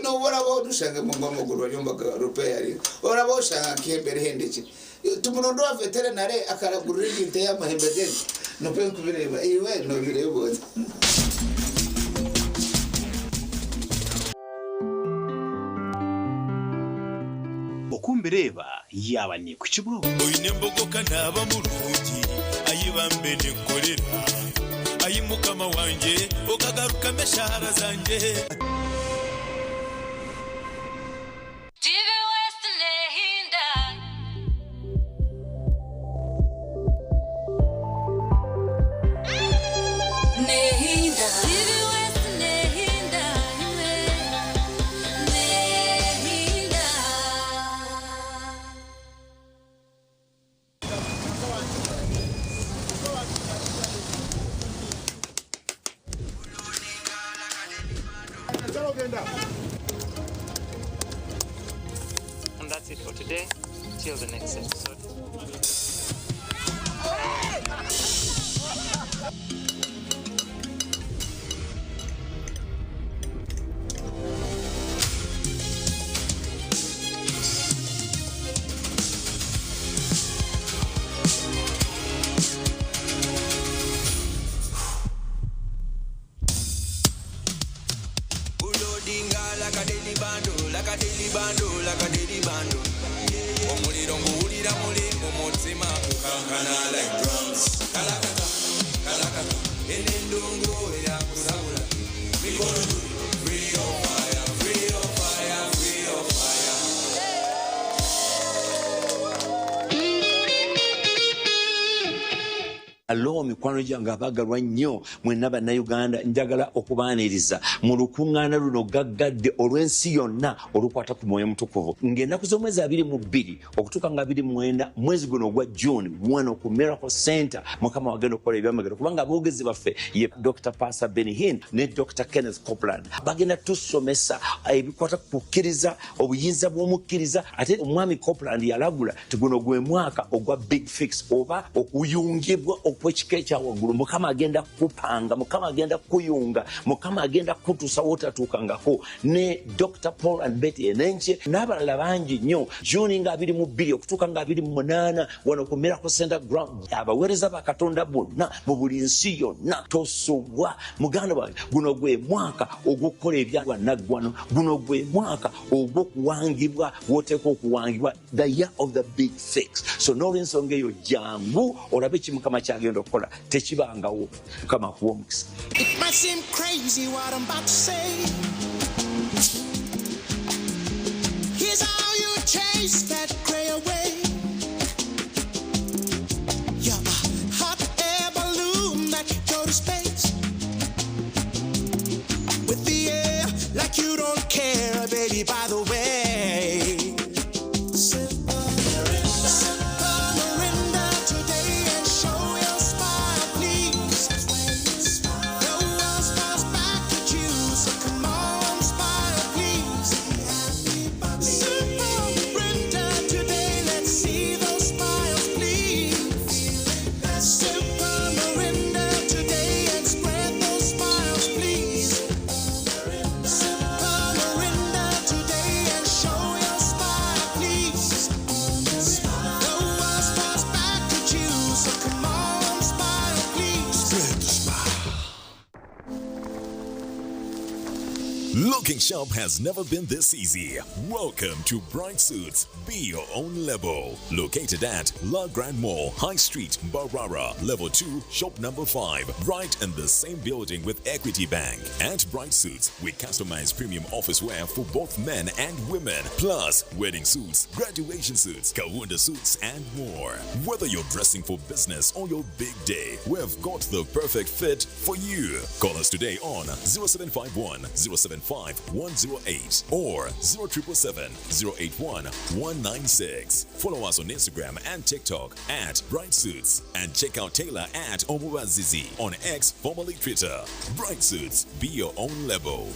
Nobu orabaho noshange ngu amaguru bariyo nibaga repairinga, orabaho oshanga nk'ihembe rihendekire. Tumuronde owa veterinary akaragurira egyo nte y'amahembe g'ente nikwo nkubireeba. Iwe nobireeba ota? Oku mbireeba yaaba neekukibwaho. Oine embogo ka naaba murungi, Ai bambe ninkukorera, Ai Mukama wangye, okagarukamu eshaara zangye. TV West nehinda. Nehinda. TV West nehinda imwe. Nehinda. And that's it for today. Till the next episode. Loadinga like a daily bundle, like a daily bundle, like a daily bundle. Omuliro nguwulira mu Alo mikwano gyange abaagalwa nnyo mwenna Bannayuganda, njagala okubaaniriza mu lukuŋŋaana luno gaggadde olw'ensi yonna olukwata ku Mwoyo Mutukuvu ng'ennaku z'omwezi 22 okutuuka nga 29 mwezi guno ogwa June wano ku Miracle Center. Mukama wagenda okukola ebyamagero kubanga aboogezi baffe ye Dr. Pastor Benny Hinn ne Dr. Kenneth Copeland bagenda tusomesa ebikwata ku kukkiriza, obuyinza bw'omukkiriza. Ate omwami Copeland yalagula nti guno gwe mwaka ogwa big fix oba okuyungibwa okw'ekika ekya waggulu. Mukama agenda kukupanga, Mukama agenda kukuyunga, Mukama agenda kukutuusa w'otatuukangako. Ne Dr. Paul and Betty Enenche n'abalala bangi nnyo. June nga 22 okutuuka nga 28 wano ku Miracle Center Ground, abaweereza ba Katonda bonna mu buli nsi yonna, tosubwa muganda wange. Guno gwe mwaka ogw'okukola ebya naggwano, guno gwe mwaka ogw'okuwangibwa w'oteekwa okuwangibwa, the year of the big fix. So n'olwensonga eyo jangu olabe ki Mukama kyagenda okukola, tekibangawo. Mukama akuwa omukisa. It might seem crazy what I'm about to say. Here's how you chase that gray away. You're a hot air balloon that could go to space. With the air like you don't care, baby, by the way. Sip a Mirinda, sip a Mirinda today and show your smile, please. The world smiles back at you, so come on, smile, please. Sip a Mirinda today, let's see those smiles, please. Sip a Mirinda today and spread those smiles, please. Sip a Mirinda today and show your smile, please. The world smiles back at you, so come on, smile, please. Spread the smile. Looking sharp has never been this easy. Welcome to Bright Suits. Be your own level. Located at La Grand Mall, High Street, Barara, Level 2, Shop Number 5, right in the same building with Equity Bank. At Bright Suits, we customize premium office wear for both men and women, plus wedding suits, graduation suits, Kawunda suits, and more. Whether you're dressing for business or your big day, we've got the perfect fit for you. Call us today on 0751 075 108 or 0777 081 196. Follow us on Instagram and TikTok at Bright Suits and check out Taylor at Omuwazizi on X, formerly Twitter. Bright Suits, be your own level.